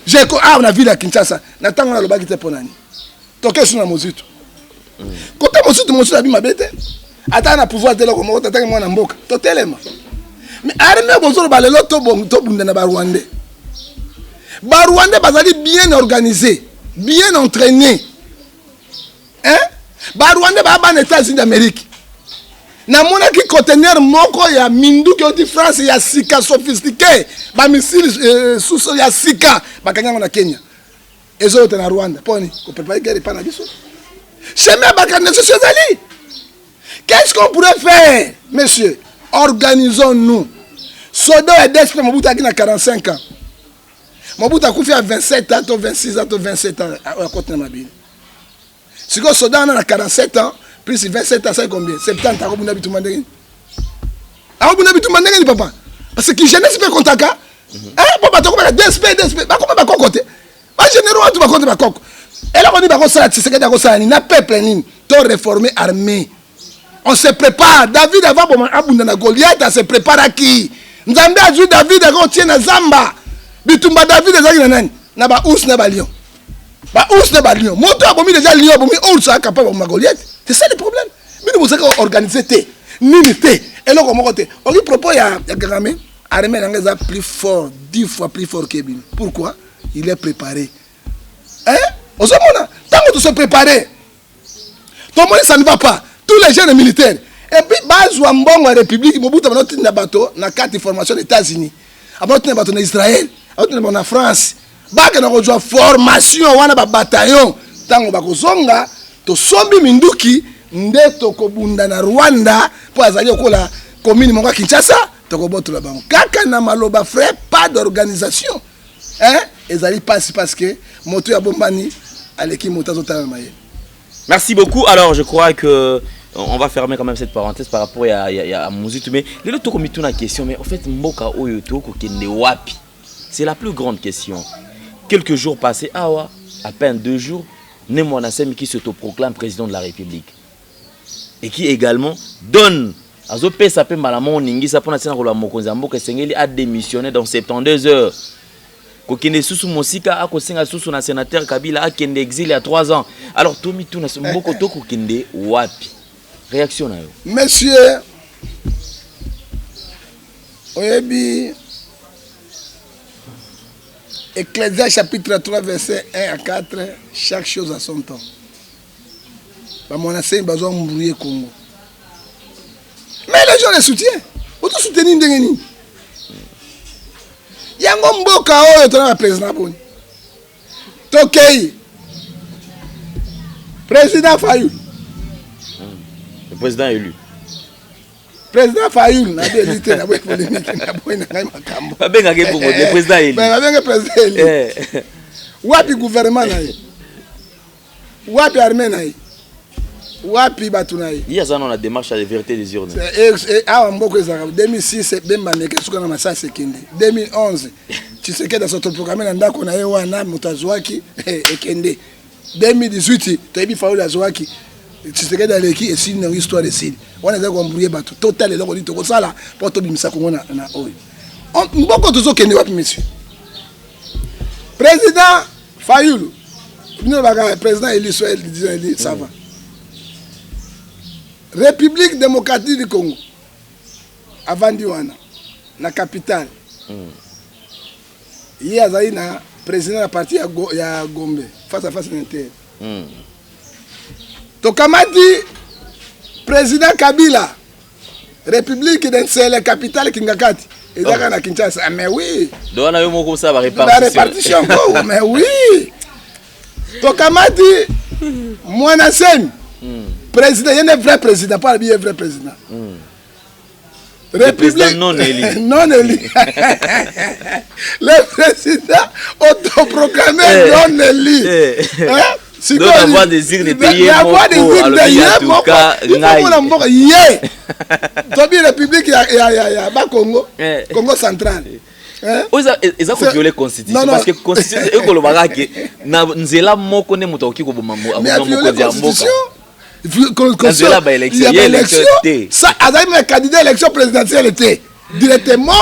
Jeko awa na ville ya Kinshasa na ntango nalobaki te. Mpo nani toke su na Mozito? Kote mosusu mosusu abi mabe te, ata na pouvoir te, eloko moko tataki mwana mboka totelema. Mais armée bozoloba lelo tobunda na Barwandais, Barwandais bazali bien organisé, bien entraîné, hein? Barwandais baya bana États-Unis d'Amérique. Namonaki conteneur moko ya minduki euti France ya sika, sophistiqué, bamissile suso ya sika, bakangi yango na Kenya, ezoyota na Rwanda mponi koprépare guerre epa na biso. Chemin ya bakanda susu ezali. Qu'est-ce qu'on pourrait faire, monsieur? Organisons-nous. Sodo ya DSP, Mobutu aki na 45 ans, Mobutu akufi ya 27 ans to 26 ans to 27 ans, oyo akoti na mabele. Sikoyo soda wana na 47 ans plus 27 ans, c'est combien? 70. Akobunda bitumba ndenge nini? Akobunda bitumba ndenge nini, papa? Parce que jeunesse mpe kontaka po bato akomaka DSP, DSP bakoma bakoko te. Bagénéraux watu bakote bakoko, eloko nini bakosala? Tshisekedi akosala nini na peuple nini? To réformer armée, on se prépare. David avant boma abunda na Goliath, ase préparaki. Nzambe azwi David, akotie na zamba. Bitumba David ezalaki na nani? Na baours na balion, baours na balion. Moto abomi déjà lion, abomi ours, acapable aboma Goliath. C'est ça le problème. Bino bozalaki organise te, nini te, eloko moko te. Oki propos ya Kagame, armée nanga eza plus fort, 10 fois plus fort que bino. Pourquoi? Il est préparé, hein? Ozomona, ntango tose préparé, tomoni ça ne va pas. Tous les jeunes militaires, et puis bazwa mbongo ya république. Mobutu abanotinda bato na kati formation na États-Unis, abanotinda bato na Israël, abanotinda bato na France, bakenda kozwa formation wana, babataillon. Ntango bakozonga, tosombi minduki nde tokobunda na Rwanda, mpo azali okola commune moko ya Kinshasa. Tokobotola bango kaka na maloba, frère. Pas d'organisation, hein? Ezali mpasi parce que moto ya bombani aleki moto azotala na mayele. Merci beaucoup. Alors, je crois que on va fermer quand même cette parenthèse par rapport à Muzito. Mais lelo tokomituna question, mais en fait, mboka oyo tokokende wapi? C'est la plus grande question. Quelques jours passés, awa, à peine 2 jours, Ne Muanda Nsemi qui s'autoproclame président de la République et qui également donne, azopesa mpe mbala moko ningisa mpona ntina koloba mokonzi ya mboka esengeli adémissionner dans 72 heures. Kokende susu mosika, akosenga susu na sénateur Kabila akende exil ya 3 ans. Alors tomituna, mboka tokokende wapi? Réaction na yo? Monsieur, oyebi Ecclésiaste chapitre 3 verset 1 à 4, chaque chose à son temps. Bamwana Nsemi bazwa embrouiller Congo, mais les gens les soutiennent. Otosoutenir ndenge nini yango? Mboka oyo tona baprésident boni? Tokei président Fayulu. Le président élu. Président Fayulu, nabi élu te, naboyi polémique, naboyi na ngai makambo. Babengaki bongo, le président élu. Babenge président élu. Wapi gouvernement na ye? Wapi armée na ye? Wapi bato na ye? Ye aza na démarche ya vérité des urnes. Awa mboka ezalaka 2006, Bemba meke suka na masasi ekende. 2011, Tshisekedi asotoproclame na ndako na ye wana, moto azwaki ekende. 2018, toyebi Fayulu azwaki, Tshisekedi aleki, esili nango, histoire esili. Wana eza koembrouiller bato. Totala eloko nini tokosala mpo tobimisa Kongo na oyo mboka. Tozokende wapi, monsieur président Fayulu? Bino baka président élu, so disons élu, ça va. République démocratique du Congo, avandi wana na capitale. Ye azali na président ya parti ya Gombe, face à face na inter. Tokamati président Kabila, République de Nsele, capitale Kingakati, ezaka na Kinshasa. Ah, mais oui. Do wana yo moko osala barépartition. Ko, mais oui, tokamati Mwana Nsemi, président, ye nde vrai président, mpo alobi ye vrai président. Le président non élu. Non élu, le président autoproclamé non élu. Hein? Donc, la voix des urnes était ye moko, alobi en tout cas, ngai. Mona mboka ye tobi république ya Bakongo, Congo central. Hein? Oyo eza kovioler constitution. Non, non. Parce que constitution ekolobaka ke na nzela moko nde moto akoki koboma Mais akoboma avioler mokonzi ya mboka. Constitution. Na nzela ba élection, Ya ye élection baélection te. Ça azali na candidat élection présidentielle te. Directement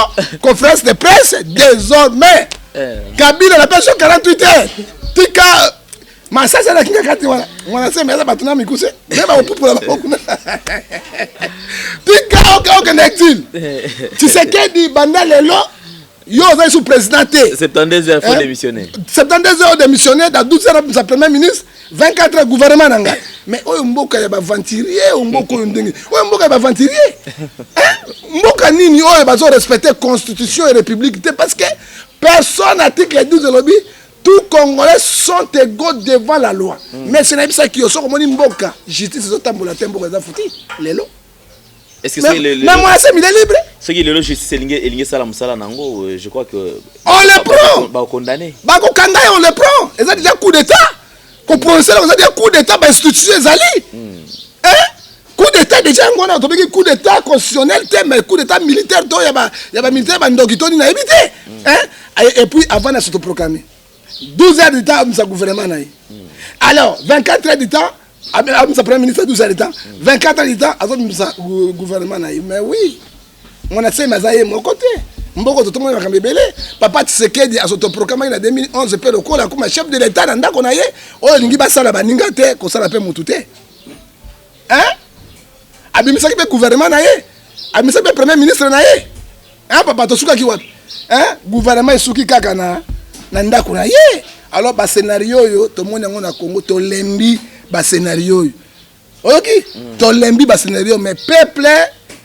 conférence de presse: désormais Kabila na biso 48 heures, tika. Masasi alaki kaka te wana mwana sembe aza bato na mikuse me bakopupola bango kuna. Tika oke okende exil. Tshisekedi, banda lelo yo ozali sous président te. 72 heures, faut démissionner. 72 heures démissionner, dans 12 heures abimisa premier ministre, 24 heures gouvernement na ngai. Mais oyo mboka ya baaventurier, oyo mboka oyo ndenge oyo mboka ya baaventurier, hein? Mboka nini oyo bazo respecter constitution et république te? Parce que personne, article 12 elobi tout Congolais sont égaux devant la loi. Mais se nayebisaki yo, soki omoni mboka justice ezotambola te, mboka eza futi lelo. Est-ce que c'est le, Mais moi, c'est il est libre. Soki lelo justice elingi esala mosala nango, je crois que On le prend. Bakokondamner. Bakokanga ye, on le prend. Eza déjà coup d'état koprononcer, eza déjà coup d'état. Bainstitution ezali, hein? Coup d'état déjà yango wana tobeki coup d'état constitutionnel te, mais coup d'état militaire to ya bamilitaire, bandoki to nini, nayebi te, hein? Et puis avant na s'autoproclamer, 12 heures du temps abimisa gouvernement na ye. Alors 24 heures du temps abimisa premier ministre, 12 heures du temps, 24 heures du temps azobimisa gouvernement na ye. Mais oui, Mwana Nsemi aza ye moko te. Mboka totomoni makambo ebele. Papa Tshisekedi azotoproclamaki na 2011 mpe lokola akoma chef de l'état na ndako na ye. Oyo elingi basala baninga te, kosala mpe mutu te, hein? Abimisaki mpe gouvernement na ye, abimisaki mpe premier ministre na ye, hein? Papa, tosukaki wapi, hein? Gouvernement esuki kaka na ndako na ye. Alors bascénario oyo tomoni yango na Congo, tolembi bascénario oyo. Oyoki? Tolembi bascénario. Mais peuple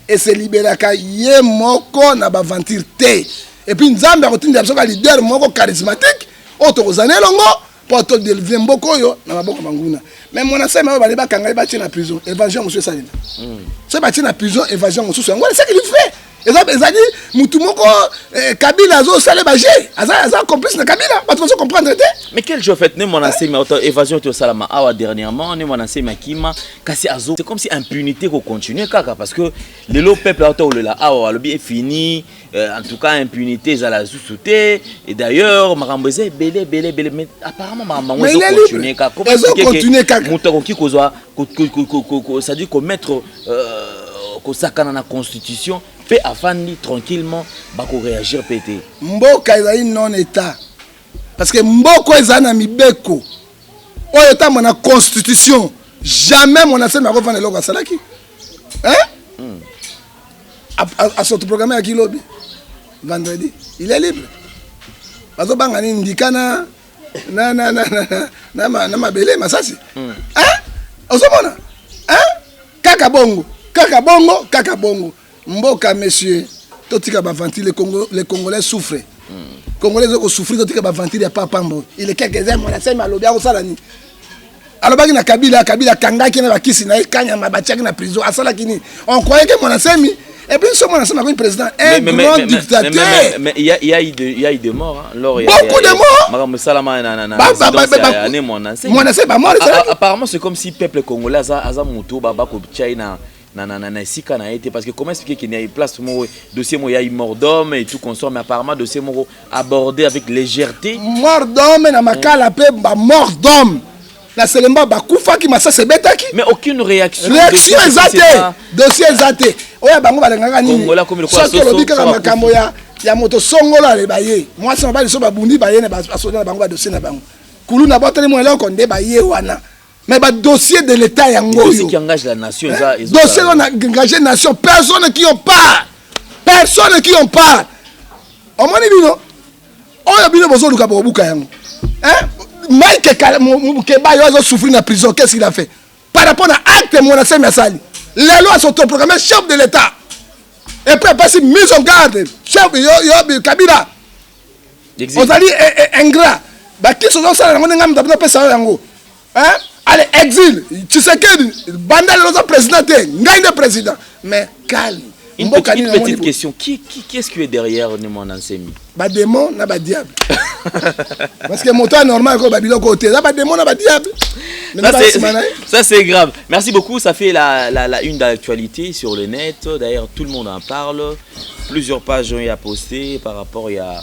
eseliberaka ye moko na baaventure te. Et puis Nzambe akotindela biso ka leader moko charismatique oyo tokozala elongo mpo todélivrer mboka oyo na maboko ya banguna. Mais Mwana Nsemi oyo bali bakanga ye, batie na prison, évasion mosusu esalema. Soki batie na prison, évasion mosusu yango wana. Ce qu'il fait eza, ezali mutu moko, Kabila azosala baje, aza complice na Kabila. Bato bazo comprendre te. Mais quel jeu fait ne Mwana Nsemi auto évasion to salama awa dernièrement? Ne Mwana Nsemi akima, kasi azo, c'est comme si impunité ko continuer kaka, parce que lelo peuple auto olela awa alobi est fini. En tout cas impunité ezala lisusu te. Et d'ailleurs makambo eza ebele ebele ebele, mais apparemment makambo yango Mais il est ezocontinue libre. kaka. Ezocontinue kaka. Moto akoki kozwa c'est-à-dire komettre, kosakana na constitution mpe afandi tranquillement, bakoréagir mpe te. Mboka ezali non état, parce que mboka ezali na mibeko oyo etambo na constitution. Jamais Mwana Nsemi akofanda eloko asalaki, hein? Asotoproclame yaki lobi vendredi, il est libre. Bazobanga nini? Ndika na mabele masasi, hein? Ozomona, hein? Kaka bongo, kaka bongo, kaka bongo mboka. Monsieur, totika baaventure. Les Congolais souffrent. Congolais eza kosouffrir. Totika baaventure ya papambo. Il est quelques heures, Mwana Nsemi alobi akosala nini? Alobaki na Kabila, Kabila akangaki na bakisi na ye, kanyama, batiaki na prison. Asalaki nini? On croyait que Mwana Nsemi, et puis so Mwana Nsemi akomi président, un grand dictateur. Mais il y a eu des morts, hein. Lors, il y a, Beaucoup il y a, de morts. Makambo Salama na Ba- résidence ya Ne Mwana Nsemi. Mwana Nsemi, bamort ezalaki. Apparemment c'est comme si peuple congolais aza moto ba kotia ye na esika na ye te, parce que comment expliquer qu'il y a une place moko, dossier moko, il y a eu mort d'homme et tout consort, mais apparemment dossier moko abordé avec légèreté? Mort d'homme na Makala mpe, bamort d'homme na Selemba, bakufaki, masasi ebetaki. Mais aucune réaction. Réaction Dossier, eza c'est te. Dossier eza te. Oyo bango balingaka nini? Congolais akomi lokola Soki soso, olobi kaka so makambo ya moto songolo, aleba ye mwasi, mobali so babundi, baye na basoda na bango, badossier na bango, kulu na botali mwa eloko nde baye wana. Mais badossier de l'état yango Dossier oyo qui engage la nation eza dossier oyo na engagé nation, personne qui en parle, personne qui en parle. Omoni bino oyo, bino bozoluka bokobuka yango, hein? Mike Mukeba yo azosouffrir na prison. Qu'est-ce qu'il a fait par rapport na acte Mwana Nsemi asali? Lelo asotoproclame chef de l'état et puis apesi mise en garde chef yo Kabila. Exil. Ozali ingrat. Bakisi ozosala yango ndenge moto apesa yo yango, hein? Allez, exil. Tshisekedi, banda lelo oza président te, ngai nde président. Mais calme. Une Mboka petite, nini une namoni petite boye? question. Qui est-ce qui est derrière Ne Mwana Nsemi? Badémon na badiable, parce que moto anormal koyo babiloko oyo te, eza badémon na badiable. Ça, ça, c'est grave. Merci beaucoup. Ça fait la une d'actualité sur le net. D'ailleurs, tout le monde en parle. Plusieurs pages ont été postées par rapport à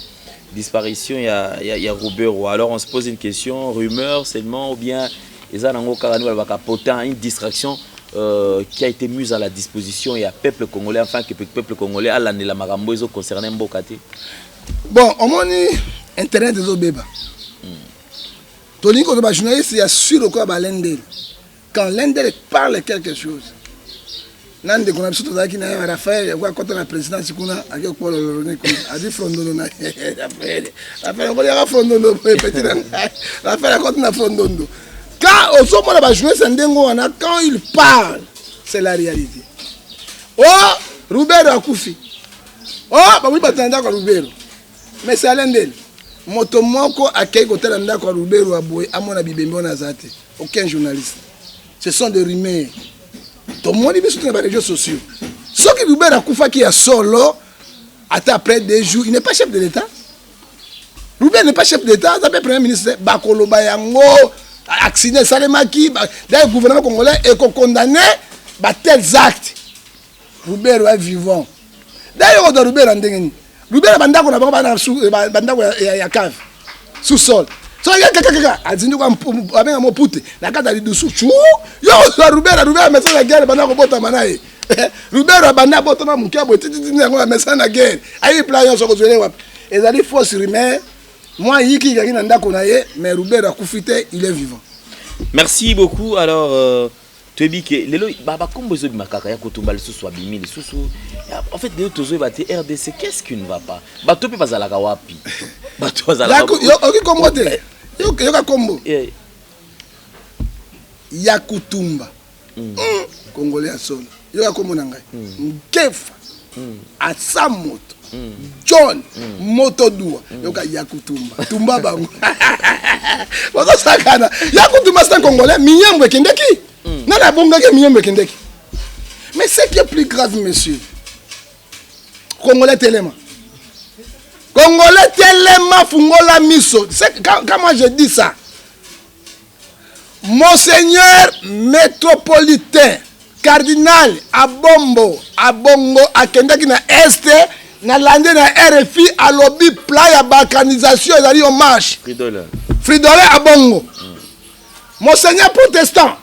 disparition. Il y a Ruberwa. Alors, on se pose une question. Rumeur seulement ou bien eza nango kaka nde balobaka potin, une distraction qui a été mise à la disposition ya peuple congolais, afin que peuple congolais alandela makambo ezoconcerne mboka te? Bon, omoni internet ezobeba. Tolingi kozwa ba journaliste ya sur lokola ba Lendele. Quand Lendele parle quelque chose, na ndeko na biso tozalaki na ye Raphaël yakoki akɔta na présidence kuna ake kokolololo ne kuna azwi frondondo na ye Raphaël Raphaël okoliaka frondondo boye petit na ngai Raphaël akɔti na frondondo. Quand ozomona ba journaliste ya ndenge wana, quand il parle, c'est la réalité. Oh, Rubero akufi. Oh, bakoki bato na ndako ya Rubero. Mais c'est Alain Ndele. Moto moko akei kotala ndako ya Rubero ya boye amona bibembe wana aza te. Aucun journaliste. Ce sont des rumeurs. Tomoni biso na ba réseaux sociaux. Soki Rubero akufaki ya solo, ata après 2 jours, il n'est pas chef de l'État. Rubero n'est pas chef d'État, aza mpe premier ministre. Bakoloba yango accident esalemaki, d'ailleurs gouvernement congolais ekokondamne ba tels actes. Rubero est vivant. D'ailleurs oza Rubero ndenge nini? Rubero bandako na bango bana bandako ya cave sous-sol. So ya kaka kaka azindi kwa abenga mopute na kata lidusu chu yo oza Rubero Rubero mesa na guerre banda kobotama na ye. Rubero banda botama moke boye titi titi yango na mesa na guerre. Ayi plan nyonso kozwele wapi? Ezali fausse rumeur. Mwa yiki ikaki na ndako na ye mais Rubero akufi te, il est vivant. Merci beaucoup. Alors toyebi ke lelo bakombo ezobima kaka ya kotumba lisusu abimi lisusu. En fait lelo tozoyeba te RDC, qu'est-ce qui ne va pas? Bato mpe bazalaka wapi? Bato bazalaka oki kombo te, yoka kombo ya kutumba Congolais ya solo, yoka kombo na ngai Nkefa asa moto John moto dua, yoka ya kutumba tumba bango bazosakana. Ya kutumba c'est un Congolais. Minyambo ekendeki nani abongaki? Minyambo ekendeki. Mais ce qui est plus grave, monsieur Congolais, telema. Congolais, telema, fungola miso. Quand moi je dis ça, Monseigneur métropolitain cardinal Abombo Abongo akendaki na Est, nalandi na RFI, alobi plan ya balkanisation ezali en marche. Fridolin. Fridolin Abongo, Monseigneur protestant,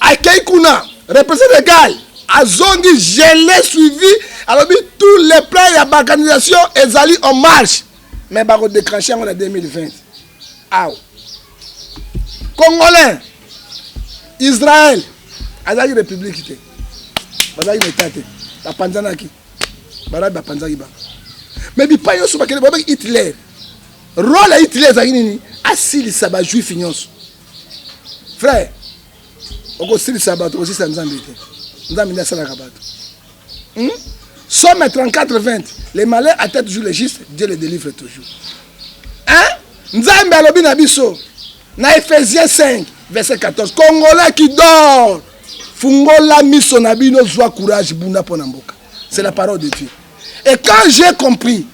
akei kuna, représentant légal, azongi, je l'ai suivi, alobi tous les plans ya balkanisation ezali en marche, mais bakodéclenche yango na 2020 awa. Congolais, Israël azalaki république te, bazalaki na état te, bapanzanaki, barabi bapanzaki bango, mais bipai nyonso bakende. Babaki Hitler, rôle ya Hitler ezalaki nini? Asilisa bajuif nyonso. Frère, okosilisa bato, okosilisa Nzambe te. Nzambe nde asalaka bato. Psaume 34 20, les malheurs atteignent toujours les justes, Dieu les délivre toujours, hein? Nzambe alobi na biso na Ephésiens 5 verset 14. Congolais qui dort, fungola miso na bino, zwa courage, bunda mpo na mboka. C'est la parole de Dieu. Et quand j'ai compris,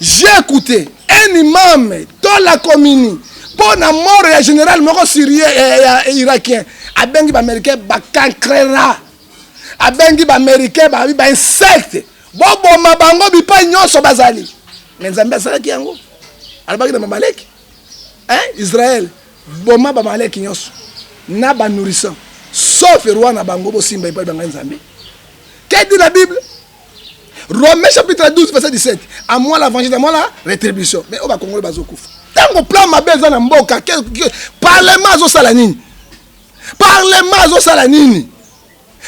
j'ai écouté un imam to la commune mpo na mort ya général moko syrien, ya irakien, abengi baaméricain bacancrera, abengi baaméricain babi bainsecte, boboma bango bipai nyonso bazali. Mais Nzambe asalaki yango, alobaki na bamaleki, hein, Israel, boma bamaleki nyonso na banourrissant, sauf roi na bango, bosimba epai bangai Nzambe. Que dit la Bible? Romains chapitre 12 verset 17: à moi la vengeance, à moi la rétribution. Mais oyo bakongolo bazokufa ntango plan mabe eza na mboka, parlement azosala nini? Parlement azosala nini?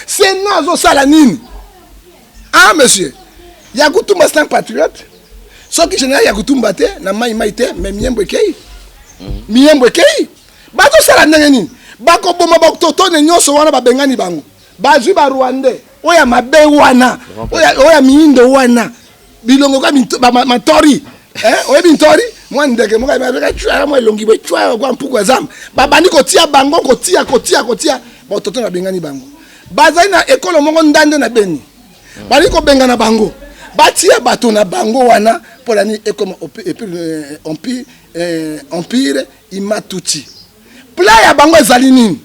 Sénat azosala nini? Ah monsieur Yakutumba, c'est un patriote. Soki général Yakutumba te na mai mai te, mais miyembo ekei, miyembo ekei. Bazosala ndenge nini? Bakoboma batotone nyonso wana, babengani bango, bazwi barwandais oyo ya mabe wana, oyo ya miyindo wana, bilongo ka matori. Oyebi ntori, mwa ndeke moko mwa elongi boye kwa mpuku ya zamba. Babandi kotia bango, kotia, kotia, kotia batotone, babengani bango. Bazali na ekolo moko ndande na Beni, bali kobengana bango, batia bato na bango wana. Mpo nini? Ekoma empire imatuti. Plan ya bango ezali nini?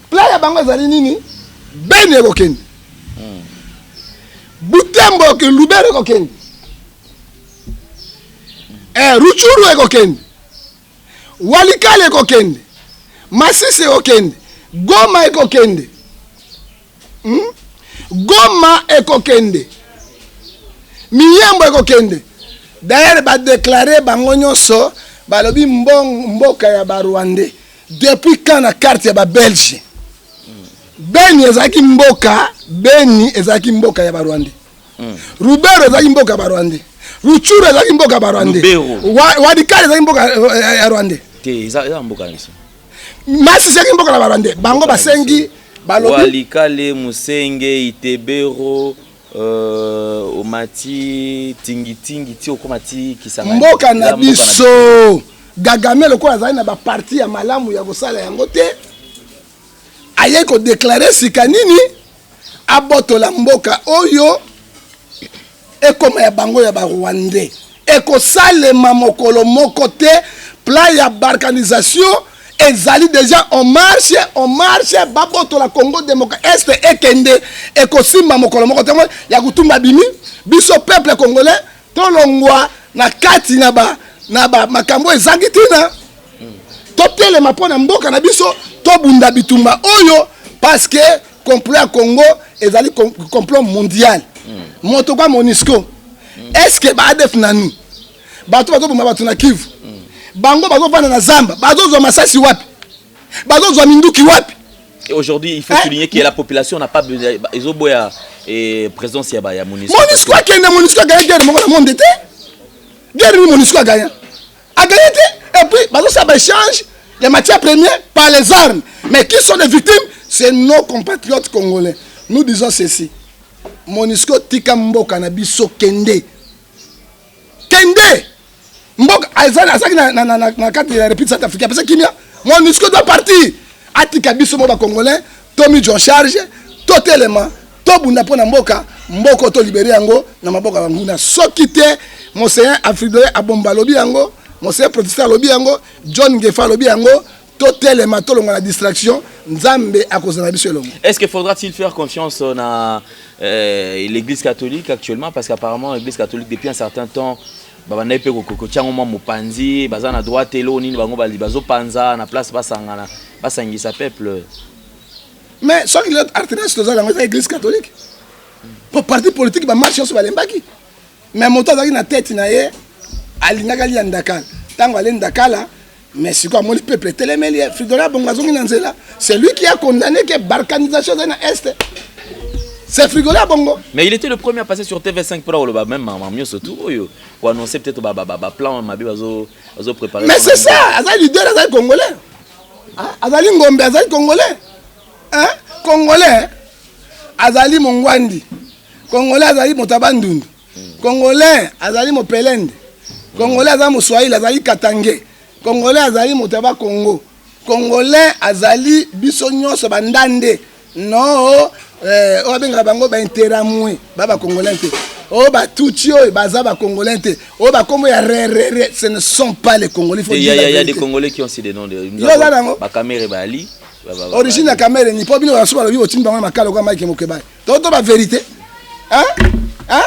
Plan ya bango ezali nini? Beni ekokende, Butembo, Lubero ekokende, Rutshuru ekokende, Walikale ekokende, Masisi ekokende, Goma ekokende, Goma ekokende, Miyembo ekokende. D'ailleurs badéclarer bango nyonso, balobi mboka ya Barwandais. Depuis quand na carte ya Babelge, Beni ezalaki mboka? Beni ezalaki mboka ya Barwandais. Rubero ezalaki mboka ya Barwandais. Rutshuru ezalaki mboka ya Barwandais. Lubero. Walikale ezalaki mboka ya Rwandais. Te, eza mboka na biso. Masisi ezalaki mboka na Barwandais. Bango basengi, balobi Walikale, Musenge, Itebero, omati Tingitingi ti okóma ti Kisangani. Mboka na Eza mboka biso. Kagame, lokola azali na baparti ya malamu ya kosala yango te, ayei kodéclarer sika nini? Abotola mboka oyo, ekoma ya bango, ya Barwandais. Ekosalema mokolo moko te. Plan ya balkanisation ezali déjà en marche, en marche. Babotola Congo démocratique, Est ekende, ekosimba mokolo moko te. Ya kotumba bimi biso peuple congolais, tolongwa na kati na ba makambo ezangi ntina. Totelema mpo na mboka na biso, tobunda bitumba oyo, parce que complot ya Congo ezali complot mondial. Moto kwa MONUSCO, est ce que baADF nanu bato bazoboma bato na Kivu, bango bazovanda na zamba, bazozwa masasi wapi? Bazozwa minduki wapi? Et aujourd'hui, il faut Hein? souligner que la population n'a pas besoin, ezoboya et présence ya MONUSCO. MONUSCO akende. MONUSCO agagner guerre moko na monde te. Guerre nini MONUSCO agagner? Agagner te. Et puis bazosala baéchange ya matière première par les armes, mais qui sont les victimes? C'est nos compatriotes congolais. Nous disons ceci: MONUSCO, tika mboka na biso, kende, kende. Mboka azalaki na kati ya République Centrafricaine, apesa kimia. MONUSCO doit partir, atika biso mo Bacongolais, tomizwa en charge, totelema, tobunda mpo na mboka. Mboka tolibérer yango na maboko ya banguna. Soki te, Monseigneur Afridoye Abomba alobi yango, Monseigneur Protestant alobi yango, John Ngefa alobi yango, totelema, tolongwa na distraction. Nzambe akozala na biso elongo. Est-ce que faudra-t-il faire confiance na l'Église catholique actuellement? Parce qu'apparemment, l'Église catholique, depuis un certain temps, babandaki mpe kotia yango mwa mopanzi, baza na droite. Eloko nini bango bazopanza na place basangana, basangisa peuple? Mais soki lelo alternance tozala yango, eza Église catholique. Po parti politique, bamarche nyonso balembaki, mais moto azalaki na tete na ye alingaki alia ndakala. Ntango ale ndakala, mais sikoyo amoni peuple etelemeli ye. Fridolin Bongo azongi na nzela. C'est lui qui a condamné que balkanisation ezali na Est, c'est Fridolin Bongo. Mais il était le premier à passer sur TV5 pour koloba même mama nyonso tout oyo, pour annoncer peut-être ba plan mabe bazo préparer. Mais c'est ça, azali leader, azali Congolais. Ah, azali ngombe, azali Congolais. Hein? Congolais azali mongwandi, Congolais azali moto ya Bandundu, Congolais azali mopelende, Congolais azali Moswahili, azali Katange, Congolais azali moto ya Bakongo, Congolais azali biso nyonso bandande. No, oyo abengaka bango bainteramwe, ba Bacongolais te. Oyo Batutsi oyo baza Bacongolais te. Oyo bakombo ya rerere, ce ne sont pas les Congolais. Il faut il y a, il y a des Congolais qui ont aussi des noms de Yo oza nango? Bakamere, Bali. Origine ya Kamere ni mpo bino basu balobi botindi bango na makala okwa Mike Mokebai. To bavérité,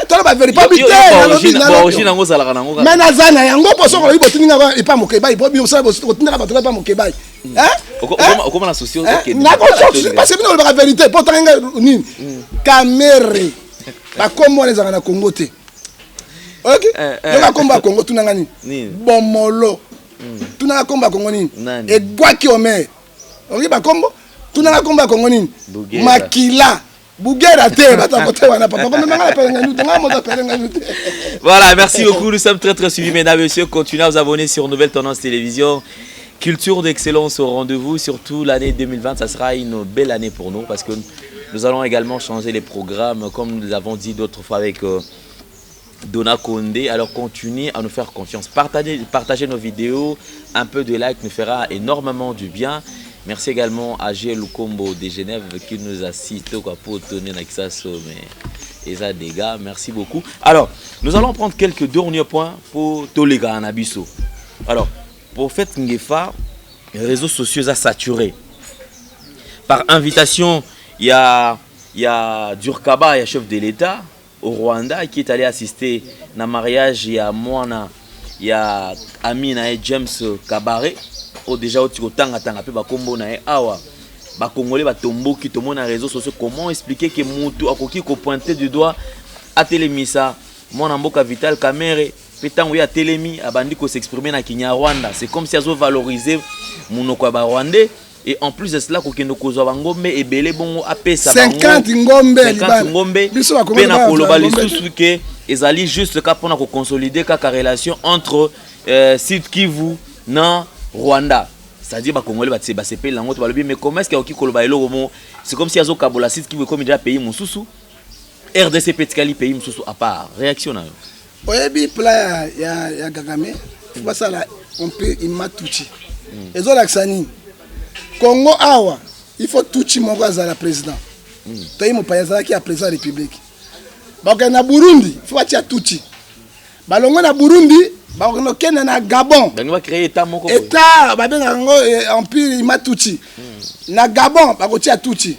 tolo bavérité po bi te. Origine yango ozalaka nango. Me naza na yango, mpo soki olobi botindi nga epa Mokebai, po bino botindaka bato epa Mokebai. Okoma na souci. Nakosoki parce que bino olobaka vérité. Mpo tanga nga nini? Kamere, bakombo wana ezalaka na Congo te. Oyoki? Yoka, kombo ya Congo, tunanga nini? Bomolo. Tunanga kombo ya Congo nini? Egwaki Omer. Oyoki bakombo? Tunanga kombo ya Congo nini? Makila Bugera te, bato akote wana. Papa, komemanga na pelenganyu te, nga moto apelenganyu te. Voilà, merci beaucoup. Nous sommes très très suivis, mesdames, messieurs. Continuez à vous abonner sur Nouvelle Tendance Télévision. Culture d'excellence au rendez-vous, surtout l'année 2020, ça sera une belle année pour nous parce que nous allons également changer les programmes, comme nous l'avons dit d'autres fois avec Donna Condé. Alors continuez à nous faire confiance. Partagez, partagez nos vidéos, un peu de like nous fera énormément du bien. Merci également à Gilles Lukombo de Genève qui nous assiste quoi, pour tourner Nakisaso, mais eza dégâts. Merci beaucoup. Alors, nous allons prendre quelques derniers points pour Tolega na biso. Alors, prophète Ngefa, les réseaux sociaux a saturé. Par invitation, il y a Durkaba, il y a chef de l'État au Rwanda qui est allé assister na mariage. Il y a mwana, il y a ami na ye James Kabare oyo déjà oti kotanga-tanga mpe bakombo na ye awa. Bakongolais batomboki, tomona réseaux sociaux. Comment expliquer que mutu akoki kopointer du doigt, atelemisa mwana mboka Vital Kamere? Mpe ntango ye atelemi abandi ko s'exprimer na Kinyarwanda, c'est comme si azo valoriser monoko ya ba Rwandais. Et en plus de cela, kokende kozwa bangombe ebele bongo apesa bango 50 ngombe ya 50 libala. ngombe Biso bakongoli mpe na bana koloba ngombe te. lisusu ke ezali juste kaka mpona koconsolider kaka relation entre Sud Kivu na Rwanda. C'est-à-dire bakongoli batie basepeli yango to balobi, mais comment est-ce que akoki koloba eloko mo? C'est comme si azokabola Sud Kivu ekomi déjà pays mosusu, RDC mpe etikali pays mosusu à part. Réaction na yo? Oyebi plan ya Kagame, faut basala empire Hima Tutsi. Ezolakisa nini? Congo awa il faut Tutsi moko azala président. Toyi mopaya azalaki ya président ya république. Bakokende na Burundi, faut batia Tutsi. Balongwe na Burundi, bakokende okende na Gabon. Bango bacréer état moko boye. État babengaka yango empire Hima Tutsi. Na Gabon bakotia Tutsi,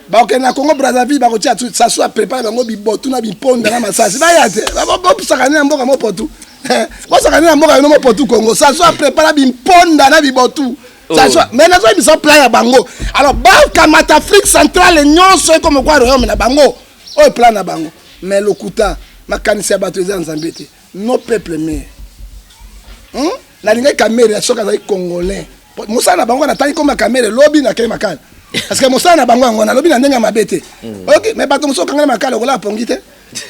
bakokende na Congo Brazzaville, bakotia Tutsi. Sassou aprépare bango bibotu na biponda na masasi. Baya te, bosaka nini na mboka mopotu, bosaka nini na mboka bino mopotu Congo. Sassou aprépare bimponda na bibotu. Oh. Sassou, mais nazoyebisa plan ya bango. Alors bakamata Afrique centrale nyonso ekoma kwa royaume na bango. Oyo plan na bango, mais lokuta, makanisi ya bato eza ya Nzambe te. No peuple mare. Nalingaki Kamerhe soki azali congolais. Mosala na bango, natangi komba Kamerhe lobi nakei Makala, parce que mosala na bango yango. Nalobi na ndenge ya mabe te, oyoki? Mais bato mosusu okanga na Makala, okolala pongi te.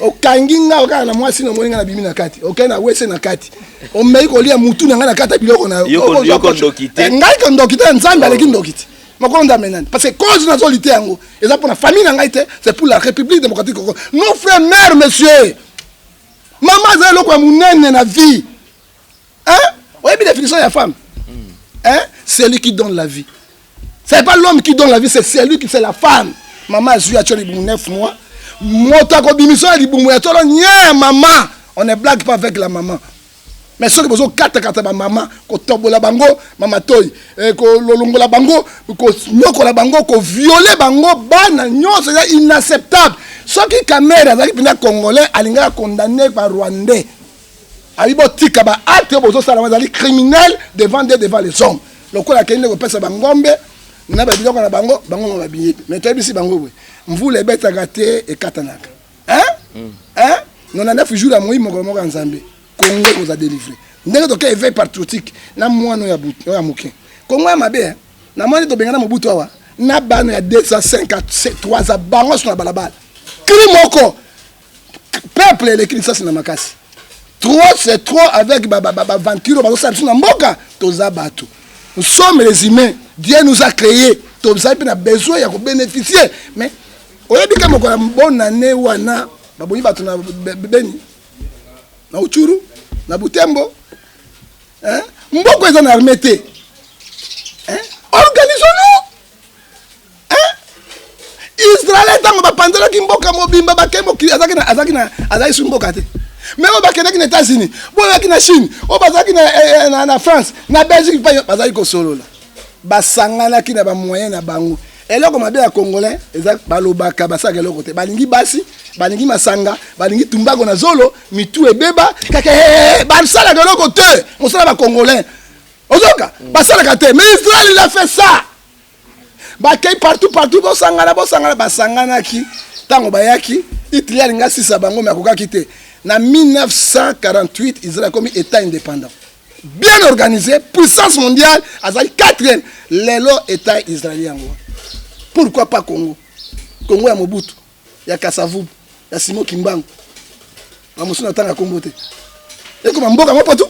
Okangi nga okaka na mwasi, namoni nga nabimi na kati, okei na wese na kati, omei kolia mutu na ngai na kati ya biloko na yo. Yo kondoki te. Eh, ngai kondoki te. Nzambe aleki ndoki te, mokolo Nzambe nani? Parce que cause nazoli te, yango eza mpona famille na ngai te, c'est pour la République démocratique Congo. Nos frères mères, monsieur, mama aza eloko ya monene na vie, hein? Oyebi définition ya femme, hein? Celui qui donne la vie. C'est pas l'homme qui donne la vie, c'est celui qui, c'est la femme. Mama azwi atio libumu 9 mois, moto akobimisa ya libumu ya tolo nye mama. On ne blague pas avec la maman. Mais soki bozokatakata bamama, kotobola bango mama toi, kolongola bango, konyokola bango, kovioler bango, bana nyonso, eza inacceptable. Soki Kamerhe azalaki mpenza congolais, alingaki akondamner Barwandais. Abi botika baacte oyo bozosala, wana ezali criminel devant Dieu, devant les hommes. Lokola akei nde kopesa bangombe na babiloko na bango, bango ngo babiyebi. Mais toyebisi bango boye: mvula ebetaka te, ekatanaka, hein? Hein? 99 jours ya moi, mokolo moko ya Nzambe, Congo ekozala délivré. Ndenge toke éveil patriotique na mwana oyo ya moke, Congo ya mabe, hein? Namoni tobengana Mobutu awa na bana ya 205 3 ans, bango so na balabala, cri moko, peuple eleki lisasi na makasi. Trop c'est trop avec baventure bazosala biso na mboka. Toza bato, nous sommes les humains, Dieu nous a créé, tozali mpe na besoin ya kobénéficier. Mais oyebi ke mokolo ya bonne année wana babongi bato na Beni, na Rutshuru, na Butembo, hein? Mboka eza na armée te, hein? Organisons-nous, hein? Israel ntango bapanzelaki mboka mobimba, bakei mokili, azalaki su mboka te. Mais oyo bakendaki na États-Unis, boyaki na Chine, oyo bazalaki na France, na Belgique, mpe bazalaki kosolola, basanganaki na bamoyen na bango. Eloko mabe ya congolais eza balobaka, basalaka eloko te. Balingi basi, balingi masanga, balingi tumbako na zolo, mitu ebeba kaka, basalaka eloko te. Mosala bacongolais ozoka basalaka te. Mais Israel, il a fait ça. Bakei partout partout, bosangana, bosangana. Basanganaki. Ntango bayaki, Hitler alingi asisa bango, mais akokaki te. Na 1948 Israel akomi état indépendant, bien organisé, puissance mondiale, azali quatrième lelo état israélien. Yango pourquoi pas Congo? Congo ya Mobutu, ya Kasavubu, ya Simon Kimbangu, bamosusu na ntanga kombo te, ekoma mboka moko tu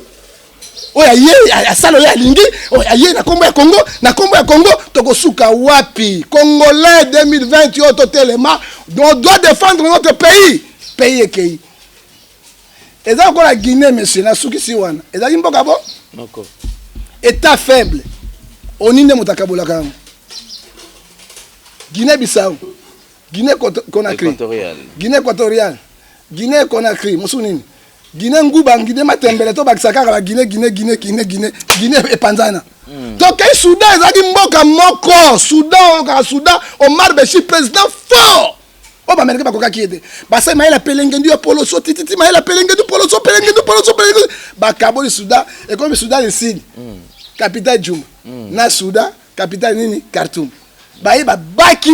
oyo aye asala oyo alingi, oyo aye na kombo ya Congo, na kombo ya Congo. Tokosuka wapi? Congolais, 2020 oyo totelema, on doit défendre notre pays. Pays ekei eza lokola Guinée, monsieur. Nasukisi wana, ezalaki mboka bo moko, état faible. Oni nde moto akabolaka yango. Guinée Bissau, Guinée Conakry, Équatorial. Guinée équatoriale, Guinée Conakry, mosusu nini, Guinée Nguba, Guinée Matembele. Tobakisa kaka ba Guinée, Guinée, Guinée, Guinée, Guinée, Guinée epanzana. Tokei Soudan, ezalaki mboka moko. Soudan oyo kaka Soudan, Omar Beshir, président fort oyo baaméricain bakokaki ye te. Basali mayele pelengendu ya poloso tititi, mayele pelengendu poloso, pelengendu poloso, pelengendu. Bakaboli Soudan, ekomi Soudan du Sud, capitale Juba, na Soudan, capitale nini, Khartoum. Baye babaki.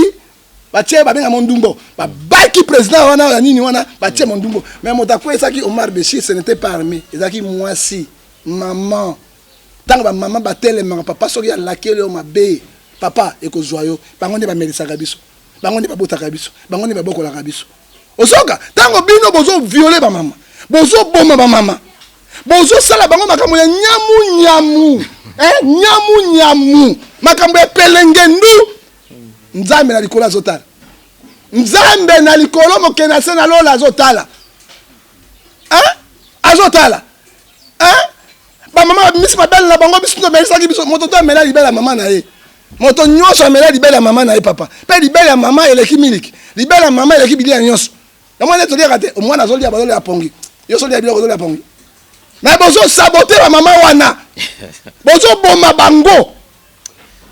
Batie babenga Mondumbo, babaki président wana ya nini wana, batie Mondumbo. Mais moto akweyisaki Omar Beshir, ce n'était pas armé, ezalaki mwasi, maman. Ntango bamama batelemaka, papa soki alakeli yo mabe, papa ekozwa yo. Bango nde bamelisaka biso, bango nde babotaka biso, bango nde babokolaka biso. Ozoka ntango bino bozoviole bamama, bozoboma bamama, bozosala bango makambo ya nyamu nyamu, eh, nyamu nyamu, makambo ya pelengendu. Nzambe na likolo azotala, Nzambe na likolo mokende na se na lola azotala, hein? Azotala, hein? Bamama babimisi mabele na bango, biso tomelisaki biso. Moto to amela libele ya mama na ye, moto nyonso amela libele ya mama na ye papa. Mpe libele ya mama eleki miliki, libele ya mama eleki bilia nyonso. Yango nde toliaka te, mwana azolia, bazolia pongi, yo ozolia biloko, ozolia pongi. Mais bozosabote bamama wana, bozoboma bango,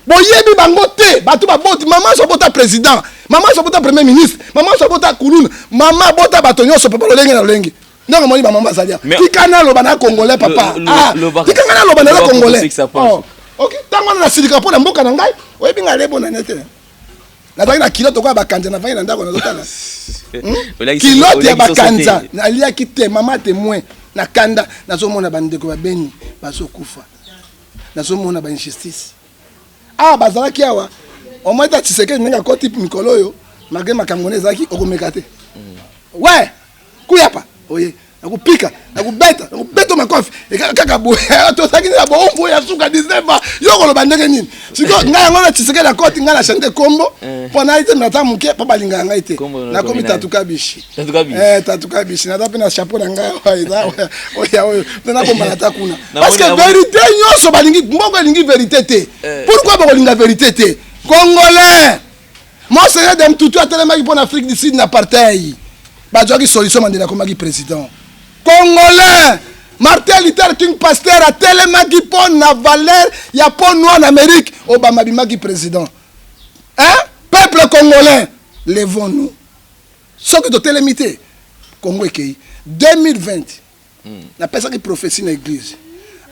boyebi bango te. Bato baboti, mama so abota président, mama so abota premier ministre, mama so abota kuluna, mama abota bato nyonso papa, lolenge na lolenge. Ndenge omoni bamama bazali awa, tika naloba na congolais papa, ah, tika ngai naloba naza congolais. Oh, ok, ntango wana nasilika mpo na mboka na ngai. Oyebi ngai alebo na nete, nazalaki na kilote okoya bakanza, navandi na ndako nazotala kilote ya bakanza, naliaki te mama témoin na kanda. Nazomona bandeko babeni bazokufa, nazomona ba injustice awa. Bazalaki awa omoi ta Tshisekedi ndenge akoti mikolo oyo, malgré makambo ne ezalaki, okomeka te we kuyapa oye, nakopika, nakobeta, nakobeta makofi kaka boye. Tozalaki na boombo ya suka 19 ans, yo koloba ndenge nini sikoyo? Ngai yango na Tshisekedi akoti, ngai na change kombo mpo nayi te, nata moke mpo balingaka ngai te, nakomi Tatu Kabishi. Tatu Kabishi, naza mpe na chapeau na ngai awa, eza oya oyo mpe nabombana ata kuna, parce que vérité nyonso balingi, mboka elingi vérité te. Pourquoi bakolinga vérité te? Congolais, Monseigneur Desmond Tutu atelemaki mpo na Afrique du Sud na apartheid, bazwaki solution, Mandela akomaki président. Congolais, Martin Luther King pasteur atelemaki mpo na valeur ya peau noire na Amérique, Obama abimaki président. Hein? Peuple congolais, levons-nous. Soki totelemi te, Congo ekei. 2020, napesaki prophétie na église,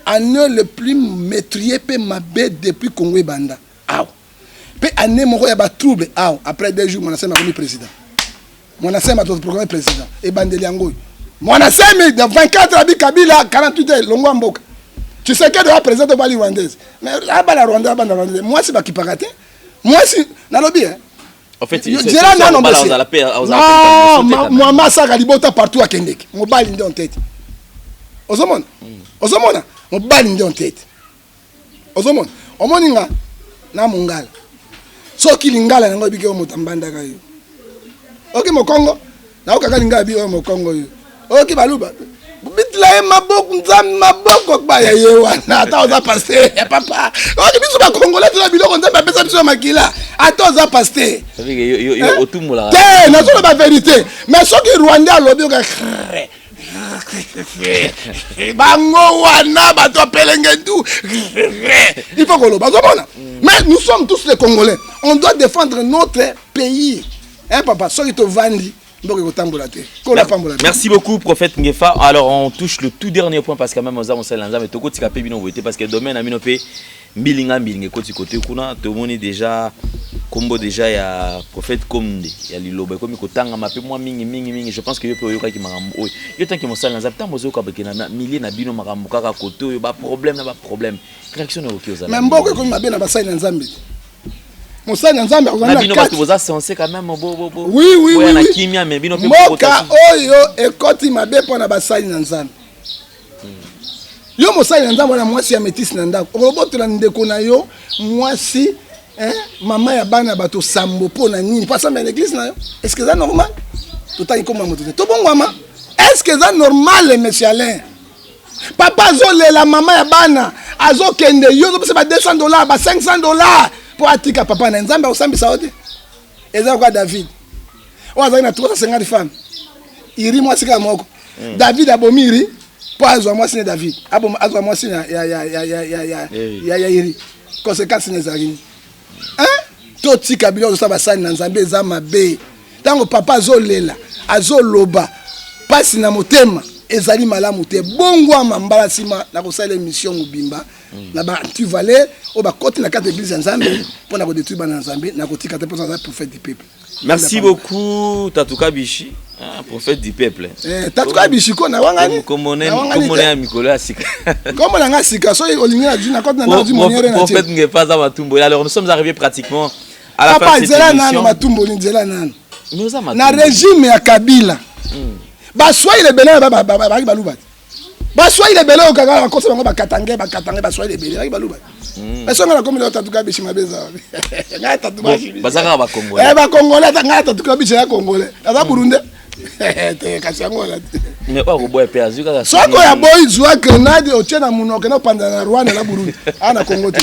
année le plus meurtrier mpe mabe depuis Congo ebanda awa, mpe année moko ya batrouble awa. Après 2 jours, Mwana Semi akomi président. Mwana Semi atoproclame président, ebandeli yango oyo. Mwana Semi de 24 abi Kabila 48 heures longwa mboka. Tshisekedi oya président, tobali rwandaise, mais abala rwanda, abanda rwandaise, mwasi bakipaka te mwasi, nalobi eh. En fait, nzela nano non, mama asaka libota partout akendeke, mobali nde en tête. Ozomona, ozomona, mobali nde en tête. Ozomona, omoni nga na mongala, soki lingala yango ebiki oyo moto ambandaka yo, oki mokongo naokaka lingala bi oyo mokongo oyo, oyoki baluba bitila ye maboko, Nzambe maboko baya ye wana. Ata oza pasteur ya papa, oyoki biso bakongolais toza biloko Nzambe apesa biso ya makila. Ata oza pasteur te, nazoloba vérité. Mais soki rwandais alobi, oka bango wana bato apelenge ndu, il faut koloba. Ozomona, mais nous sommes tous les Congolais, on doit défendre notre pays, hein papa. Soki tovandi, mboka ekotambola te. Kola pambola. Merci beaucoup, prophète Ngefa. Alors, on touche le tout dernier point parce que même oza mosali Nzambe, tokotika pe bino boye te, parce que domaine na bino pe mbilinga mbilinga ekoti kote kuna. Tomoni déjà kombo déjà ya prophète Komde ya liloba ekomi kotangama pe mwa mingi mingi mingi. Je pense que yo pe oyokaki makambo oyo. Yo tant que mosali na Nzambe, ntango bozoyoka beke na milieu na bino makambo kaka kote oyo, ba problème na ba problème, réaction na okoki ozala? Mais mboka ekomi mabe na basali na Nzambe te. Mosali na Nzambe akozala na bino bato boza censé quand même bo bo bo Oui. na kimia, mais bino pe mboka oyo ekoti mabe mpo na basali na Nzambe. Yo mosali na Nzambe wana, mwasi ya métisse na ndako, okobotola ndeko na yo mwasi, mama ya bana bato sambo, mpo na nini? Mpo asambela na église na yo? Est ce que eza normal? Totangi komba moto te, tobongwama. Est ce que eza normal, monsieur Alain? Papa azolela, mama ya bana azokende, yo ozopesa ba 200 dollars, ba 500 dollars mpo atika papa na Nzambe. Akosambisa yo te. Eza kwa David oyo azalaki na 350 femme, Urie mwasi kaka moko. David abomi Urie mpo azwa mwasi ne. David azwa mwasi ya Urie. Conséquence na ezalaki nini? Totika biloko tosala basali na Nzambe, eza mabe. Ntango papa azolela, azoloba mpasi na motema, ezali malamu te. Bongwama. Mbala nsima nakosala émission mobimba. Na ba anti-valeur oyo bakoti na kati ya église ya Nzambe mpo na kodétruire bana ya Nzambe, nakotika te mpo naza prophète du peuple. Merci beaucoup, Tatuka Bishi, hein, prophète du peuple. Eh, Tatuka Bishi ko na wangani. Komone komone ya mikolo ya sika. Kombo na nga sika soki olingi na na koti na na moniere na. Prophète Ngefa za Matumbo. Alors nous sommes arrivés pratiquement à la Papa, fin de cette nzela émission. nano Matumbo nzela nano. Nous Na régime ya Kabila. Baswahili ebele ba ba ba ba baluba. Baswahili ebele oyo kaka bakosa bango bakatange bakatange baswahili ebele baki baluba. Mais songa na komi leo Tatuka Bishi mabeza. Ngai Tatuka Bishi. Baza kaka ba Congolais. Eh ba Congolais ata ngai Tatuka Bishi ya Congolais. Aza Burundais. Te kasi yango wana te. Mais oyo akoboya pe azwi kaka Soki oyo aboyi zwa grenade otie na monoko na panza na Rwanda na Burundi. Awa na Congo te.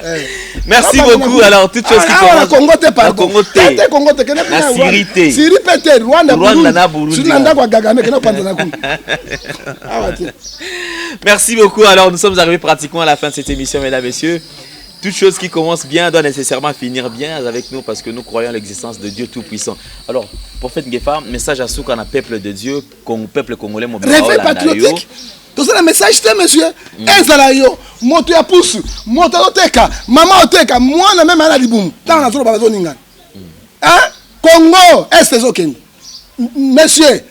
Eh. Merci Awa na beaucoup. Congo. Alors, toute chose qui Awa na commence- Congo te Na pardon. Congo te. Te Congo te kende Na kuna Syrie Rwanda. te. Syrie pe te Rwanda Rwanda na Burundi. Surtout na ndako ya Kagame kende panza na kuna. Awa te. Merci beaucoup. Alors, nous sommes arrivés pratiquement à la fin de cette émission, mesdames, messieurs. Toute chose qui commence bien doit nécessairement finir bien avec nous parce que nous croyons à l'existence de Dieu Tout-Puissant. Alors, prophète Ngefa, message à Souka, na peuple de Dieu, peuple congolais, mobile, Réveil patriotique. Tozala message te monsieur. Ezala yo moto ya pusu, moto azoteka, mama oteka, mwana meme ana libumu. Tanga nazoloba bazoningana. Hein? Congo, est ezokende. Monsieur,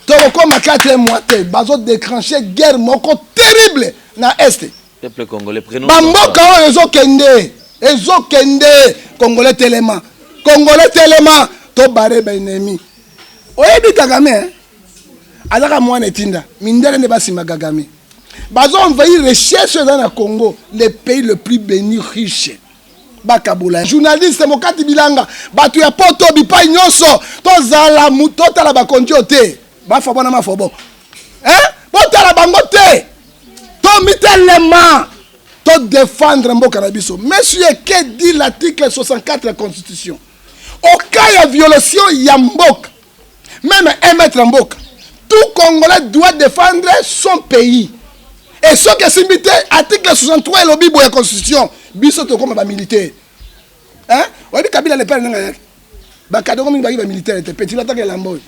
tokokoma 4 mois te, bazo déclencher guerre moko terrible na est. Peuple congolais, prenons Bamboka oyo ezokende, ezokende, Congolais telema. Congolais telema, to bare ba ennemi. Oyebi Kagame, hein? Azaka mwana etinda, mindele nde basima Kagame. Bazo envahir richesse eza na Congo, le pays le plus béni riche. Bakabola journaliste mokati bilanga, bato ya poto bipai nyonso, tozala totala bakonzi oyo te. Bafobo na mafobo. Hein? Botala bango te. Tomitelema. To défendre mboka na biso. Monsieur, que dit l'article 64 de la Constitution? Au cas ya violation ya mboka, même un maître mboka, tout Congolais doit défendre son pays. Et ce que simbi te, article 63 elobi boye ya Constitution, biso tokoma ba militaire. Hein? Oyebi Kabila le père nanga yake. Ba kadongo mingi baki ba militaire te, petit lataka elamba oyo.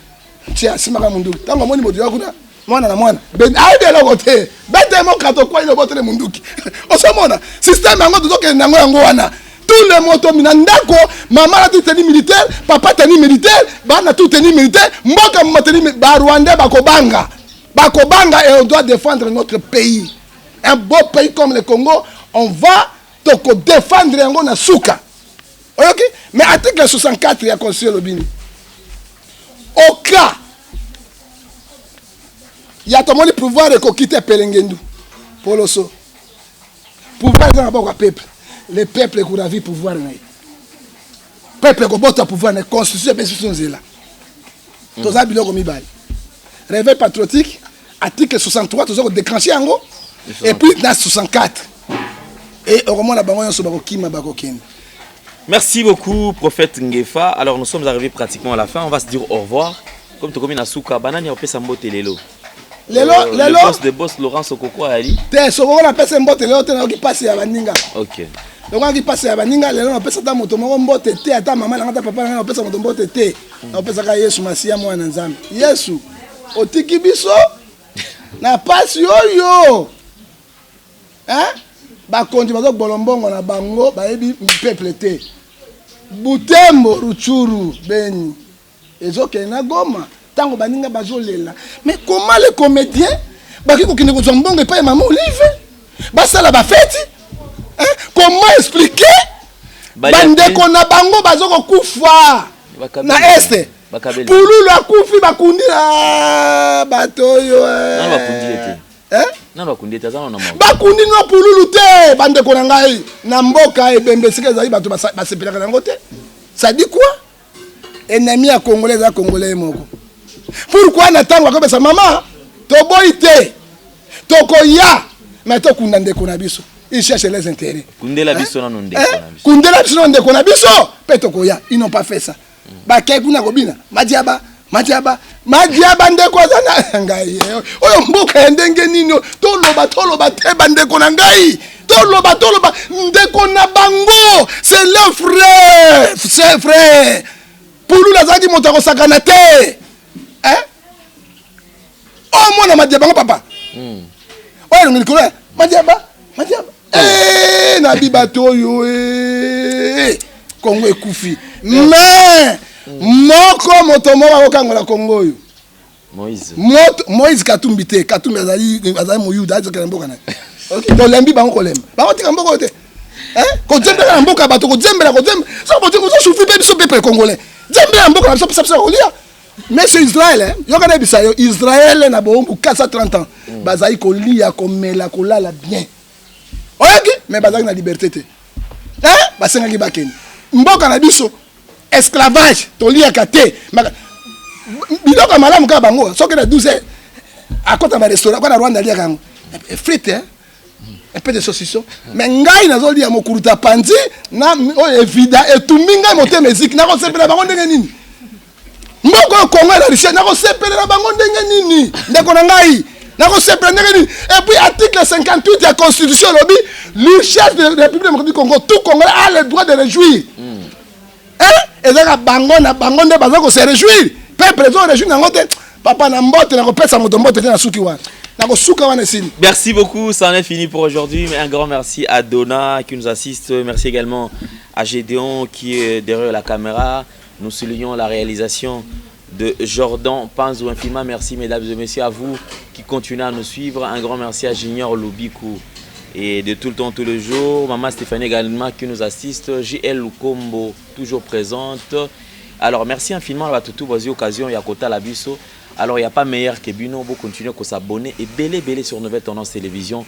Tia simaka munduki. Tango amoni moto ya kuna, mwana na mwana. Ben ayebi eloko te. Bete moka to kwai lobotele munduki. Osomona système yango tozokende nango yango wana. Tous les motos mina ndako, mama la tenue militaire, papa tenue militaire, bana tout tenue militaire, mboka mama tenue ba Rwandais bakobanga. Bakobanga et on doit défendre notre pays. Un beau pays comme le Congo, on va toko défendre yango na suka. Oyoki? Mais article 64 ya Constitution elobi nini? Au cas ya tomoni pouvoir ekoki te pelengendu poloso pouvoir eza na maboko ya peuple, le peuple ekoravi pouvoir na ye, peuple ekobota pouvoir na ye. Constitution epesi biso nzela, toza biloko mibale, réveil patriotique, article 63 toza kodéclencher yango, et puis na 64 et okomona bango nyonso bakokima bakokende. Merci beaucoup, prophète Ngefa. Alors, nous sommes arrivés pratiquement à la fin. On va se dire au revoir. Comme tu comme Nasuka, banani opesa mbote lelo. Lelo, lelo. Le boss de boss Laurent Sokoko ali. Te Sokoko na pesa mbote lelo te, nayoki pasi ya baninga. OK. Nayoki pasi ya baninga lelo na pesa ta moto moko mbote te, ata mama na nga, ata papa na nga, na pesa moto mbote te. Na pesa ka Yesu Masiya mwana Nzambe. Yesu otiki biso na pasi oyo. Hein? Bakonzi bazo bolombongo na bango bayebi peuple te. Butembo, Rutshuru, Beni ezokende na Goma tango baninga bazolela. Mais comment les comédiens baki kokende kozwa mbongo epai ya Mama Olive basala ba feti? Hein? Comment expliquer bandeko na bango bazo kokufa na este? Pululu akufi bakundi na bato oyo, eh. Nano bakundi ye te. Eh? Nano bakundi ye te, aza nano na mort. Bakundi no pululu te bandeko na ngai na mboka ebembe esika ezali bato basepelaka nango te. Ça dit quoi? Ennemi ya Congolais eza Congolais ye moko. Pourquoi na tango akopesa mama toboyi te tokoya mais tokunda ndeko na biso. Il cherche les intérêts. Kundela Hein? biso nano ndeko Hein? na biso. Kundela biso nano ndeko na biso pe tokoya. Ils n'ont pas fait ça. Bakei kuna kobina madiaba madiaba madiaba ndeko aza na ngai oyo mboka ya ndenge nini oyo? Toloba toloba te bandeko na ngai, toloba toloba ndeko na bango, c'est leur frère, c'est frère. Pululu azalaki moto akosakana te. Hein? Oh mwana madiaba ngo papa. Oyo elongi likolo ya madiaba madiaba. Eh, nabi bato oyo eh, Congo ekufi mais moko moto moko akokangola Congo oyo. Moïse. Moto Moïse Katumbi te, Katumbi azali azali moyuda azokela mboka na ye. Ok, tolembi bango kolemba. Bango tika mboka oyo te. Hein? Kozembela na mboka bato kozembela kozembela. Soki botie ozo souffrir pe biso peuple congolais. Zembela na mboka na biso pesa biso kolia. Mais c'est Israël, hein? Yoka na bisa yo Israël na bohumbu 430 ans. Bazali kolia, komela, kolala bien. Oyoki? Mais bazali na liberté te. Hein? Basengaki bakende. Mboka na biso esclavage toliaka te. Biloko ya malamu kaka bango soki na 12 heures akota ba restaurant kwa na Rwanda aliaka yango. Frite hein? Un peu de saucisson. Mais ngai nazolia mokuruta panzi na oyo evida etumbi ngai motema eziki nakosepela bango ndenge nini? Mboka oyo Congo eza richesse nakosepelela bango ndenge nini? Ndeko na ngai nakosepela ndenge nini? Et puis article 58 ya constitution elobi richesse de la République démocratique du Congo, tout Congolais a le droit de réjouir. Hein? Ezaka bango na bango nde baza ko se réjouir. Peuple ezo réjouir nango te. Papa na mbote nakopesa moto mbote te na suki wana. Nakosuka wana esili. Merci beaucoup, ça en est fini pour aujourd'hui. Mais un grand merci à Donna qui nous assiste. Merci également à Gédéon qui est derrière la caméra. Nous soulignons la réalisation de Jordan Panzo. Infiniment merci, mesdames et messieurs, à vous qui continuez à nous suivre. Un grand merci à Junior Loubikou et de tout le temps, tous les jours. Maman Stéphanie également qui nous assiste. JL Lukombo, toujours présente. Alors, merci infiniment à tout vous occasion, Yakota Labiso. Alors, il n'y a pas meilleur que Bino. Vous continuez à s'abonner et belé, belé sur Nouvelle Tendance Télévision.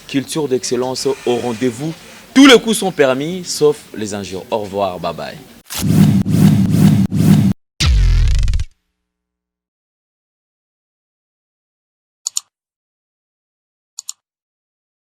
Culture d'excellence au rendez-vous. Tous les coups sont permis, sauf les injures. Au revoir, bye bye.